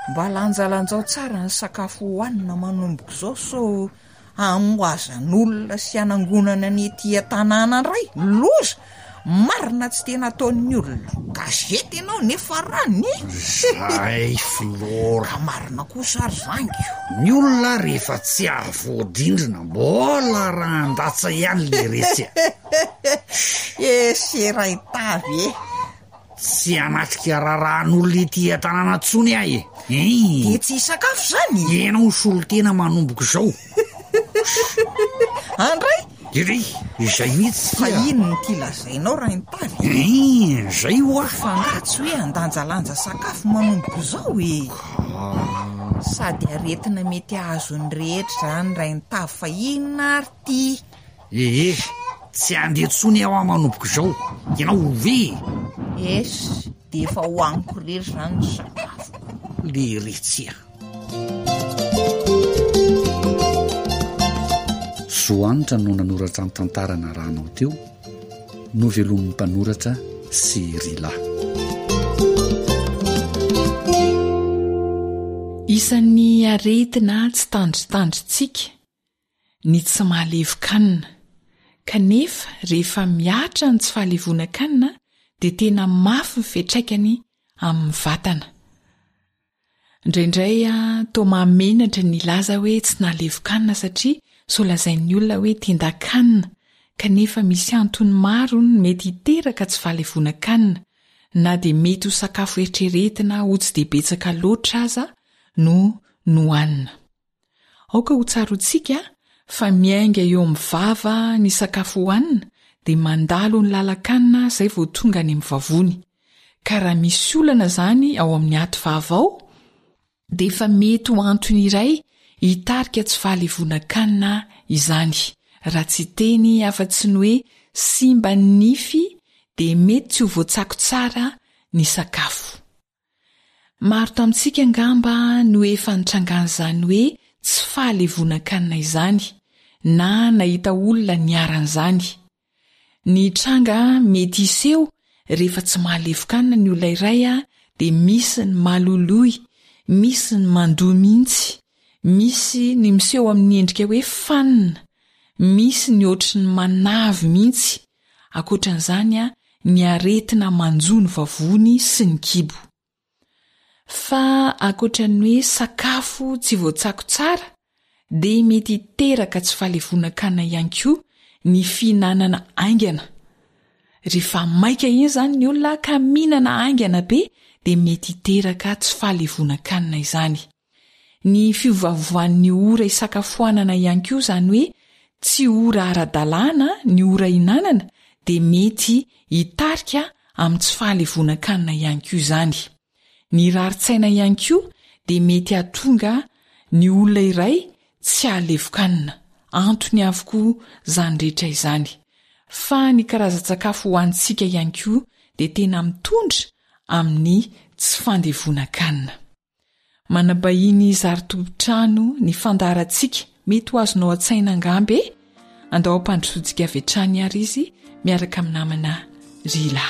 Mba lanjalanjao tsara ny sakafo hohanina manomboka izao sao hamoazan'olona sy hanangonana ny ety an-tanàna indray. Loza! Marina tsy tena ataon'ny olona gazety ianao nefa rany e! Zay Flora. Ka marina kosa ary zangiko. Ny olona rehefa tsy hahavoadrindrina mbola raha handatsa ihany le resy a! Ese Raitavy e! Tsy hanatrika raharahan'olona ety an-tanàna intsony aho e! Hein! Dia tsy hisakafo izany? Ianao no solontena manomboka izao. Andray! Iry, izay mihitsy Fa inona ity lazainao Raintavy? Hein, izay hoa! Fa angaha tsy hoe handanjalanja sakafo manomboka izao e? Sady aretina mety hahazo ny rehetra izany Raintavy fa inona ary ity? Ee, tsy handeha intsony aho manomboka izao. Ianao ve? Esy, dia efa hohaniko irery izany ny sakafoko. Lery tsia. Zo Hanitra no nanoratra ny tantara narahanao teo, novelomin'ny mpanoratra sy Rila. Isan'ny aretina tsy tandrintandrintsika ny tsy mahalevon-kanina, kanefa rehefa mihatra ny tsy fahalevonan-kanina dia tena mafy ny fiantraikany amin'ny vatana. Indraindray toa mahamenatra ny hilaza hoe tsy nahalevon-kanina satria sao lazain'ny olona hoe tendan-kanina, kanefa misy antony maro no mety hiteraka tsy fahalevonan-kanina, na dia mety ho sakafo eritreretina ho tsy dia betsaka loatra aza no nohanina. Aoka ho tsaroantsika fa miainga eo amin'ny vava ny sakafo hohanina dia mandalo ny lalan-kanina izay vao tonga any amin'ny vavony. Ka raha misy olana izany ao amin'ny aty vava ao dia efa mety ho antony iray hitarika tsy fahalevonan-kanina izany. Raha tsy hiteny afa-tsy ny hoe simba ny nify dia mety tsy ho voatsako tsara ny sakafo. Maro tamintsika angamba no efa nitrangan'izany hoe tsy fahalevonan-kanina izany, na nahita olona niharan'izany. Ny tranga mety hiseho rehefa tsy mahalevon-kanina ny olona iray dia misy ny maloloy, misy ny mandoa mihitsy, misy ny miseho amin'ny endrika hoe fanina, misy ny ohatry ny manavy mihitsy, Ankoatran'izany, ny aretina manjo ny vavony sy ny kibo. Fa ankoatra ny hoe sakafo tsy voatsako tsara dia mety hiteraka tsy fahalevonan-kanina ihany koa ny fihinanana haingana. Rehefa maika iny izany ny olona ka mihinana haingana be dia mety hiteraka tsy fahalevonan-kanina izany. Ny fiovaovan'ny ora isakafoanana ihany koa, izany hoe tsy ora ara-dalàna ny ora ihinanana dia mety hitarika amin'ny tsy fahalevonan-kanina ihany koa izany. Ny rarin-tsaina ihany koa dia mety hahatonga ny olona iray tsy hahalevon-kanina. Antony avokoa izany rehetra izany. Fa ny karazan-tsakafo hohanintsika ihany koa dia tena mitondra amin'ny tsy fandevonan-kanina. Manam-bahiny zary tompon-trano ny fandaharantsika mety ho azonao an-tsaina angamba e! Andao hampandrosoantsika avy hatrany ary izy miaraka amin'ny namana Rila.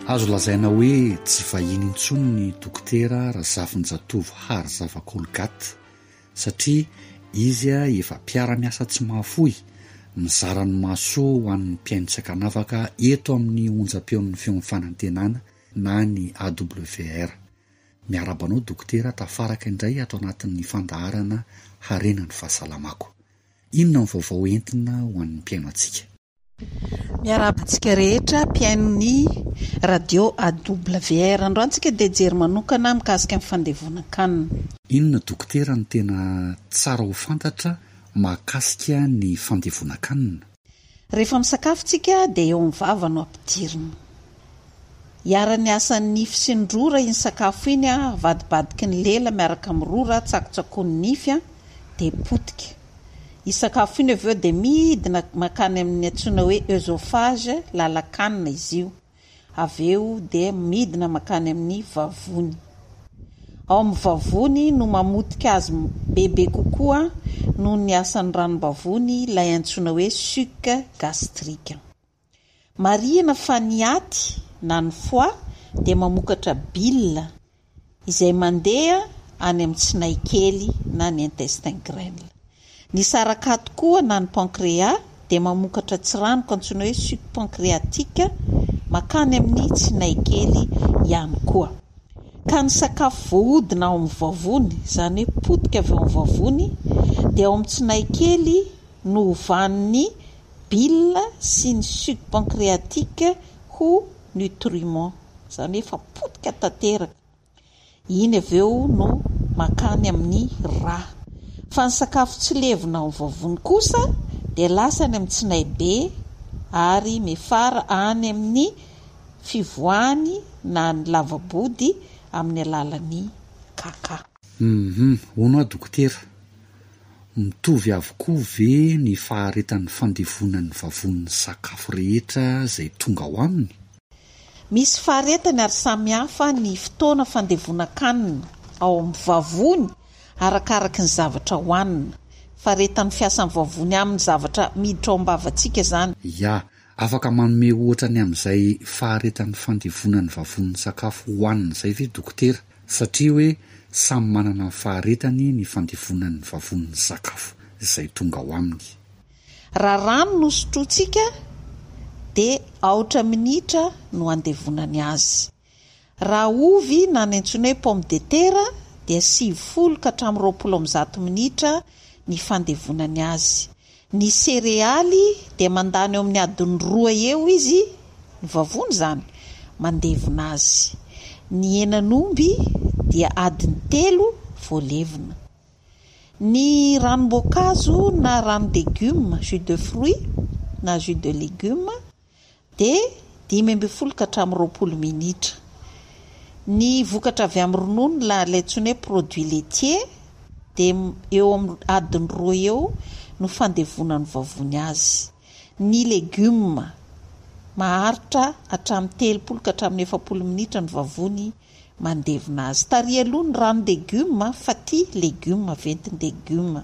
Azo lazaina hoe tsy vahiny intsony ny Dokotera Razafinjatovo Harizava Colgate satria izy efa mpiara-miasa tsy mahafoy, mizara ny mahasoa ho an'ny mpihaino tsy ankanavaka eto amin'ny onjam-peon'ny Feon'ny Fanantenana na ny AWR. Miarahaba anao Dokotera tafaraka indray ato anatin'ny fandaharana Harena ny Fahasalamako. Inona ny vaovao entina ho an'ny mpihaino antsika? Miarahaba antsika rehetra mpihaino ny radio AWR. Androany tsika dia hijery manokana mikasika ny fandevonan-kanina. Inona dokotera no tena tsara ho fantatra mahakasika ny fandevonan-kanina? Rehefa misakafo tsika dia eo amin'ny vava no ampidirina. Iharan'ny asan'ny nify sy ny rora iny sakafo iny, avadibadiky ny lela miaraka amin'ny rora, tsakotsakoan'ny nify dia potika. Io sakafo iny avy eo dia midina mankany amin'ny antsoina hoe oesophage, lalan-kanina izy io. Avy eo dia midina mankany amin'ny vavony. Ao amin'ny vavony no mamotika azy bebe kokoa noho ny asan'ny ranom-bavony ilay antsoina hoe suc gastrique. Marihina fa ny aty na ny foie dia mamokatra bile izay mandeha any amin'ny tsinay kely na ny intestin grêle. Ny sarakato koa na ny pancréas dia mamokatra tsiranoka antsoina hoe suc pancréatique makany amin'ny tsinay kely ihany koa. Ka ny sakafo voahodina ao amin'ny vavony, izany hoe potika avy ao amin'ny vavony, dia ao amin'ny tsinay kely no ovan'ny bile sy ny suc pancréatique ho nutriment, izany hoe efa potika tanteraka. Iny avy eo no mankany amin'ny rà. Fa ny sakafo tsy levona ao amin'ny vavony kosa dia lasa any amin'ny tsinay be ary mifara any amin'ny fivoahany na ny lava-body amin'ny alalan'ny kaka. Hum hono aho dokotera, mitovy avokoa ve ny faharetan'ny fandevonan'ny vavonin'ny sakafo rehetra izay tonga ao aminy? Misy faharetany ary samihafa ny fotoana fandevonan-kanina ao amin'ny vavony arakaraky ny zavatra hohanina. Faharetan'ny fiasan'ny vavony amin'ny zavatra miditra ao am-bavantsika izany. Ya, afaka manome ohatra ny amin'izay faharetan'ny fandevonan'ny vavonin'ny sakafo hohanina izay ve dokotera? Satria hoe samy manana ny faharetany ny fandevonan'ny vavonin'ny sakafo izay tonga ao aminy. Raha rano no sotrointsika dia aotra minitra no andevonany azy. Raha ovy na ny antsoina hoe pomme de terre dia 90 ka hatramin'ny 120 minitra ny fandevonany azy. Ny serealy dia mandany eo amin'ny adiny roa eo izy, ny vavony izany, mandevona azy. Ny henan'omby dia adiny telo vao levona. Ny ranom-boankazo na ranon-degioma, jus de fruits na jus de légumes, dia 15 ka hatramin'ny 20 minitra. Ny vokatra avy amin'ny ronono na ilay antsoina hoe produits laitiers dia eo amin'ny adiny roa eo no fandevonan'ny vavony azy. Ny legioma, maharitra hatramin'ny 30 ka hatramin'ny 40 minitra ny vavony mandevona azy. Tary aloha ny ranon-degioma fa ty legioma ventin-degioma.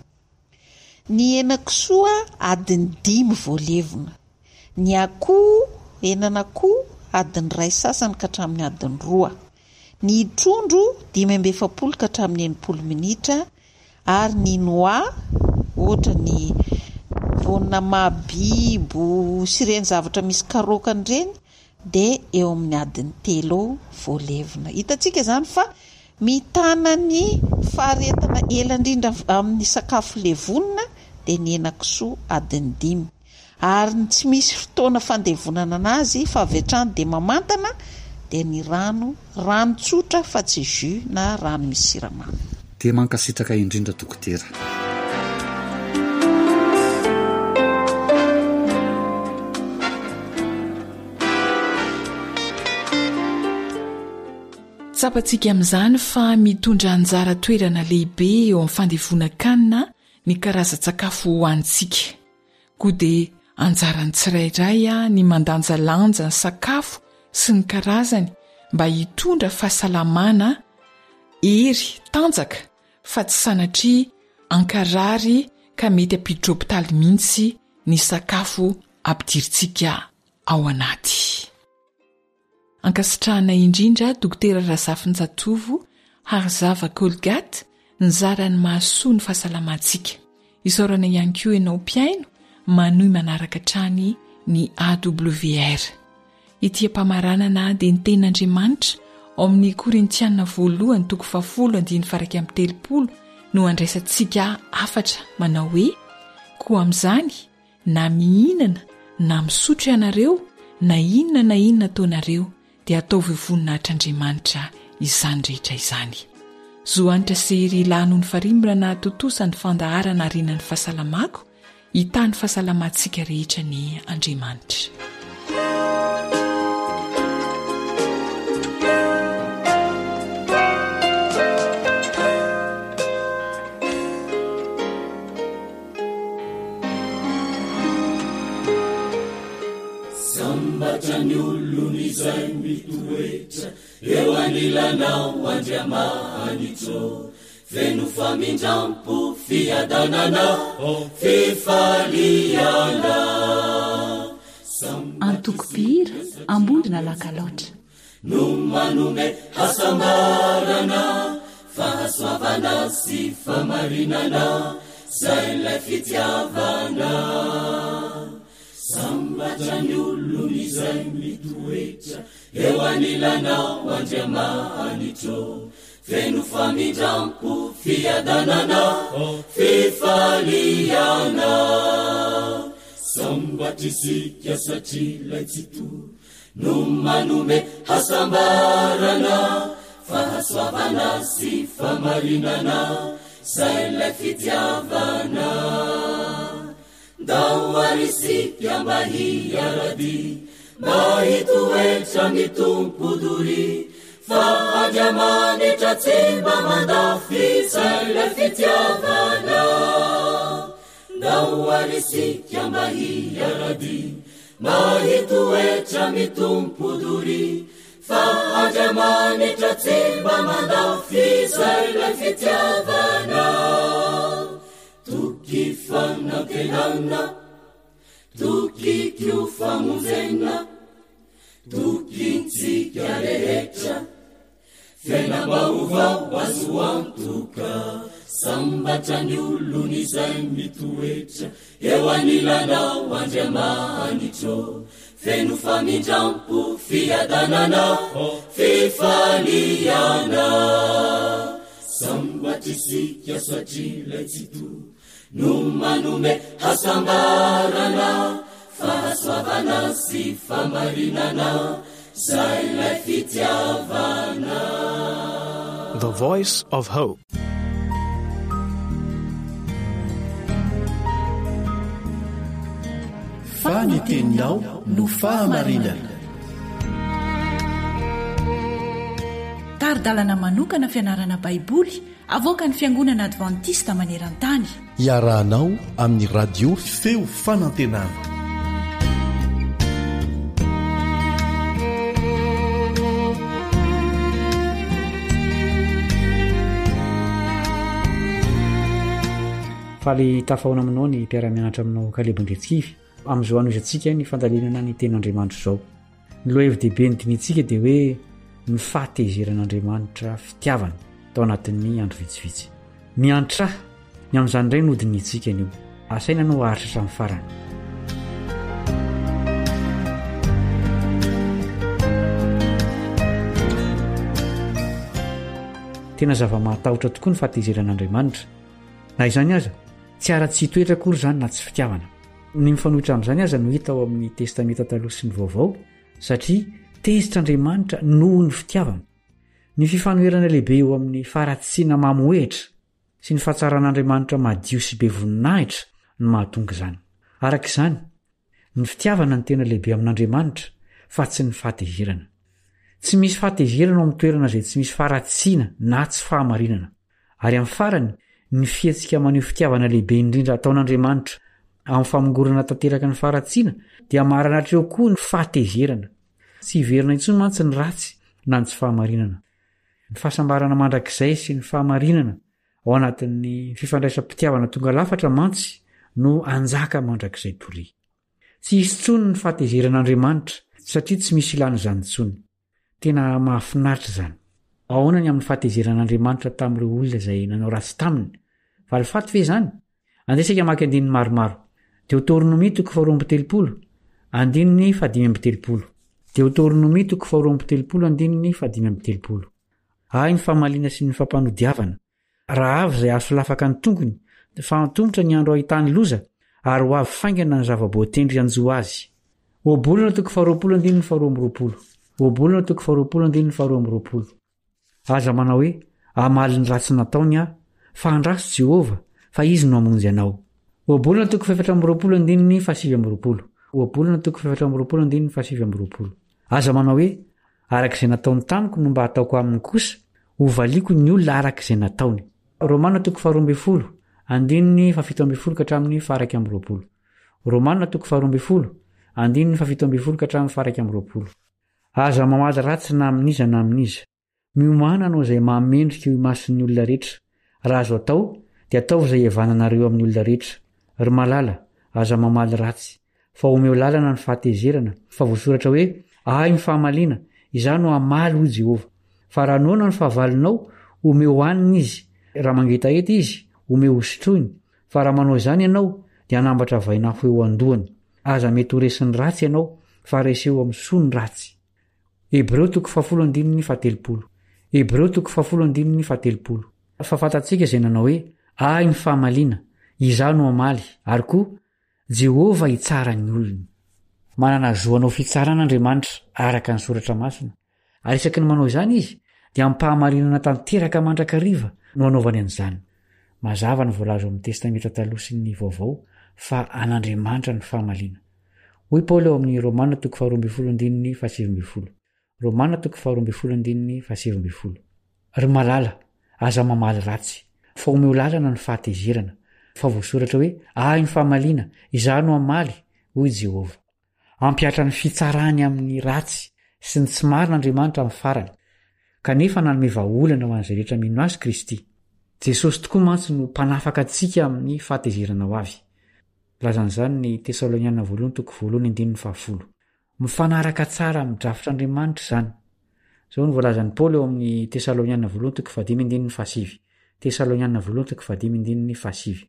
Ny henakisoa adiny dimy vao levona. Ny akoho, henan'akoho, adiny iray sasany ka hatramin'ny adiny roa. Ny trondro 45 ka hatramin'ny 60 minitra ary ny noix ohatra ny voanina mahabibo sy ireny zavatra misy karaokany ireny dia eo amin'ny adiny telo eo vao levona. Hitantsika izany fa mitana ny faharetana ela indrindra amin'ny sakafo levonina dia ny henakisoa adiny dimy. Ary ny tsy misy fotoana fandevonana anazy fa avy hatrany dia mamantana dia ny rano, rano tsotra fa tsy jus na rano misy siramamy. Dia mankasitraka indrindra Dokotera. Tsapantsika amin'izany fa mitondra anjara toerana lehibe eo amin'ny fandevonan-kanina ny karazan-tsakafo hohanintsika. Koa dia anjaran'ny tsirairay ny mandanjalanja ny sakafo sy ny karazany mba hitondra fahasalamana, hery, tanjaka fa tsy sanatria hankarary ka mety hampiditra hopitaly mihitsy ny sakafo ampidirintsika ao anaty. Ankasitrahana indrindra Dokotera Razafinjatovo Harizava Colgate nizara ny mahasoa ny fahasalamantsika. Isaorana ihany koa ianao mpihaino manohy manaraka hatrany ny AWR. Ity am-pamaranana dia ny tenin'Andriamanitra ao amin'ny Korintiana voalohany toko fahafolo andininy faha-31 no andraisantsika hafatra manao hoe koa amin'izany Na mihinana na misotro ianareo, na inona na inona ataonareo, dia ataovy ho voninahitr'Andriamanitra izany rehetra izany. Zo Hanitra sy Hery Laha noho ny farimbona nahatontosa ny fandaharana Harena ny Fahasalamako, hitahy ny fahasalamantsika rehetra anie Andriamanitra. Sambatra ny olona izay mitoetra eo anilanao Andriamanitro. Feno famindrampo, fiadanana, fifaliana. Antoko mpihira Ambondrona Lakalaotra. No manome hasambarana, fahasoavana sy famarinana, zay ilay fitiavana. Sambatra ny olona izay mitoetra eo anilanao Andriamanitro. Feno famindrampo, fiadanana, fifaliana. Sambatra isika satria ilay Tsitoha no manome hasambarana, fahasoavana sy famarinana, zay ilay fitiavana. Ndao ary isika mba hiara-dia, mba hitoetra ny Tompo doria, fa Andriamanitra tsy mba mandà f'izay ilay fitiavana. Ndao ary isika mba hiara-dia, mba hitoetra ny Tompo doria, fa Andriamanitra tsy mba mandà f'izay ilay fitiavana. Toky fanantenana, toky ko famonjena, tokintsika rehetra, fiainam-baovao azo antoka, sambatra ny olony izay mitoetra eo anilanao Andriamanitro, feno famindrampo, fiadanana, fifaliana. Sambatra isika satria ilay Tsitoha no manome hasambarana, fahasoavana sy famarinana, zay ilay fitiavana. The Voice of Hope. Fa ny teninao no fahamarinana. Tari-dalana manokana fianarana Baiboly avoakan'ny Fiangonana Advantista maneran-tany. Iarahanao amin'ny Radio Feo Fanantenana. Faly tafahaona aminao ny mpiara-mianatra aminao Kalebo Andriantsikivy amin'izao hanohizantsika ny fandalinana ny tenin'Andriamanitra izao. Ny lohahevi-dehibe nodinihintsika dia hoe ny fahatezeran'Andriamanitra fitiavana tao anatin'ny andro vitsivitsy. Miantrà! Ny amin'izany indray no hodinihintsika anio. Asaina ianao haharitra hatramin'ny farany. Tena zava-mahatahotra tokoa ny fahatezeran'Andriamanitra. Na izany aza, tsy haratsian-toetra akory izany na tsy fitiavana. Ny mifanohitra amin'izany aza no hita ao amin'ny Testamenta Taloha sy ny Vaovao, satria tezitra Andriamanitra noho ny fitiavana. Ny fifanoherana lehibe eo amin'ny faharatsiana mamohehitra sy ny fahatsaran'Andriamanitra madio sy be voninahitra no mahatonga izany. Araka izany, ny fitiavana no tena lehibe amin'Andriamanitra fa tsy ny fahatezerana. Tsy misy fahatezerana ao amin'ny toerana izay tsy misy faharatsiana na tsy fahamarinana. Ary amin'ny farany, ny fihetsika maneho fitiavana lehibe indrindra ataon'Andriamanitra amin'ny famongorana tanteraka ny faharatsiana dia maharana hatreo koa ny fahatezerana. Tsy hiverina intsony mantsy ny ratsy na ny tsy fahamarinana. Ny fahasambarana mandrakizay sy ny fahamarinana ao anatin'ny fifandraisam-pitiavana tonga lafatra mantsy no hanjaka mandrakizay doria. Tsy hisy intsony ny fahatezeran'Andriamanitra satria tsy misy ilana izany intsony. Tena mahafinaritra izany. Ahoana ny amin'ny fahatezeran'Andriamanitra tamin'ireo olona izay nanao ratsy taminy? Valifaty ve izany? Andeha isika hamaky andininy maromaro. Deoteronomia toko faharoa amby telopolo, andininy fahadimy amby telopolo. Deoteronomia toko faharoa amby telopolo andininy fahadimy amby telopolo. Ahy ny famaliana sy ny fampanodiavana. Raha avy izay hahasolafaka ny tongony, fa antomotra ny andro hahitany loza, ary ho avy faingana ny zava-boatendry hanjo azy. Ohabolana toko faharoapolo andininy faharoa amby roapolo. Ohabolana toko faharoapolo andininy faharoa amby roapolo. Aza manao hoe, Hamaly ny ratsy nataony aho, fa andraso Jehovah, fa Izy no hamonjy anao. Ohabolana toko fahefatra amby roapolo andininy fahasivy amby roapolo. Ohabolana toko fahefatra amby roapolo andininy fahasivy amby roapolo. Aza manao hoe, Araka izay nataony tamiko no mba hataoko aminy kosa, hovaliako ny olona araka izay nataony. Romana toko faharoa ambin'ny folo, andininy fahafito ambin'ny folo ka hatramin'ny faha-iraika amby roapolo. Romana toko faharoa ambin'ny folo, andininy faha-17 ka hatramin'ny faha-21. Aza mamaly ratsy na amin'iza na amin'iza. Miomàna hanao izay mahamendrika eo imason'ny olona rehetra. Raha azo atao, dia ataovy izay hihavananareo amin'ny olona rehetra. Ry malala, aza mamaly ratsy, fa omeo lalana ny fahatezerana, fa voasoratra hoe, Ahy ny fahamaliana, izaho no hamaly, hoy Jehovah. Fa raha noana ny fahavalonao, omeo hanina izy, raha mangetaheta izy, omeo hosotroiny, fa raha manao izany ianao, dia hanambatra vainafo eo an-dohany. Aza mety ho resin'ny ratsy ianao, fa reseo amin'ny soa ny ratsy. Hebreo toko fahafolo andininy fahatelopolo. Hebreo toko fahafolo andininy fahatelopolo. Fa fantatsika izay nanao hoe, Ahy ny fahamaliana, Izaho no hamaly, ary koa, Jehovah hitsara ny olony. Manana zo hanao fitsarana Andriamanitra, araka ny Soratra Masina, ary isaky ny manao izany izy, dia amim-pahamarinana tanteraka mandrakariva no anaovany an'izany. Mazava ny voalaza ao amin'ny Testamenta Taloha sy ny Vaovao fa an'Andriamanitra ny fahamaliana. Hoy Paoly ao amin'ny Romana toko faharoa ambin'ny folo andininy fahasivy ambin'ny folo. Romana toko faharoa ambin'ny folo andininy fahasivy ambin'ny folo. Ry malala, aza mamaly ratsy, fa omeo lalana ny fahatezerana, fa voasoratra hoe, Ahy ny famaliana, izaho no hamaly, hoy Jehovah. Hampihatra ny fitsarany amin'ny ratsy sy ny tsy marina Andriamanitra amin'ny farany, kanefa nanome vahaolana ho an'izay rehetra mino Azy Kristy. Jesosy tokoa mantsy no Mpanafaka antsika amin'ny fahatezerana ho avy. Filazan'izany ny Tesaloniana voalohany toko voalohany andininy fahafolo. Mifanaraka tsara amin'ny drafitr'Andriamanitra izany. Izao no voalazan'i Paoly ao amin'ny Tesaloniana voalohany toko fahadimy andininy fahasivy. Tesaloniana voalohany toko fahadimy andininy fahasivy.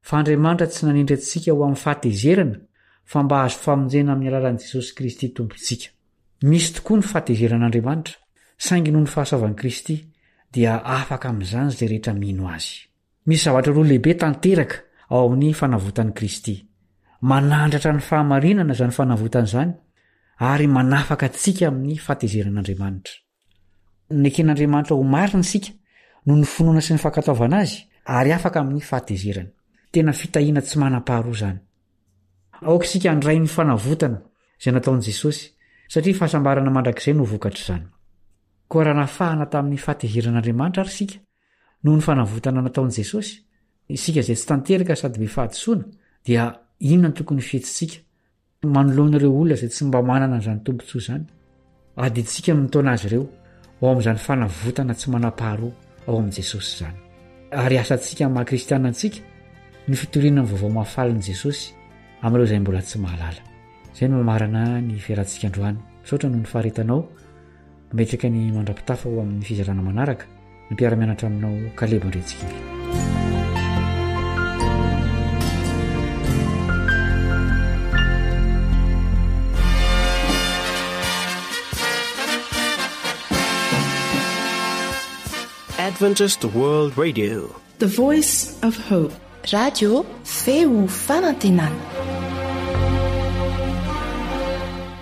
Fa Andriamanitra tsy nanendry antsika ho amin'ny fahatezerana, fa mba hahazo famonjena amin'ny alalan'i Jesosy Kristy Tompontsika. Misy tokoa ny fahatezeran'Andriamanitra, saingy noho ny fahasoavan'i Kristy, dia afaka amin'izany izay rehetra mino Azy. Misy zavatra roa lehibe tanteraka ao amin'ny fanavotan'i Kristy. Manandratra ny fahamarinana izany fanavotana izany ary manafaka antsika amin'ny fahatezeran'Andriamanitra. Neken'Andriamanitra ho marina isika noho ny finoana sy ny fankatoavana azy ary afaka amin'ny fahatezerany. Tena fitahiana tsy manam-paharoa izany. Aoka isika handray ny fanavotana izay nataon'i Jesosy, satria fahasambarana mandrakizay no vokatr'izany. Koa raha nafahana tamin'ny fahatezeran'Andriamanitra ary isika, Noho ny fanavotana nataon'i Jesosy, isika izay tsy tanteraka sady be fahadisoana, dia inona no tokony ho fihetsitsika manoloana ireo olona izay tsy mba manana an'izany tombontsoa izany? Adidintsika ny mitaona azy ireo ho ao amin'izany fanavotana tsy manam-paharoa ao amin'i Jesosy izany. Ary asantsika amin'ny maha kristiana antsika ny fitoriana ny vaovao mahafalin'i Jesosy amin'ireo izay mbola tsy mahalala. Izay no mamarana ny fiarahantsika androany. Misaotra noho ny faharetanao. Mametraka ny mandra-pitafa ho amin'ny fizarana manaraka ny mpiara-mianatra aminao Kaleba Andriantsikivy. Adventist World Radio. The Voice of Hope. Radio Feo Fanantenana.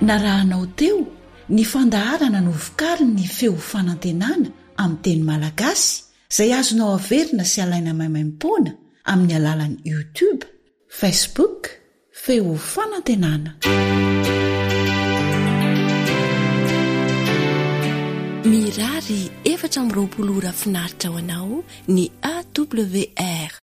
Narahanao teo Ny fandaharana novokarin'ny Feo Fanantenana amin'ny teny malagasy izay azonao averina sy alaina maimaimpoana amin'ny alalan'ny YouTube, Facebook, Feo Fanantenana. Mirary 24 ora finaritra ho anao ny AWR.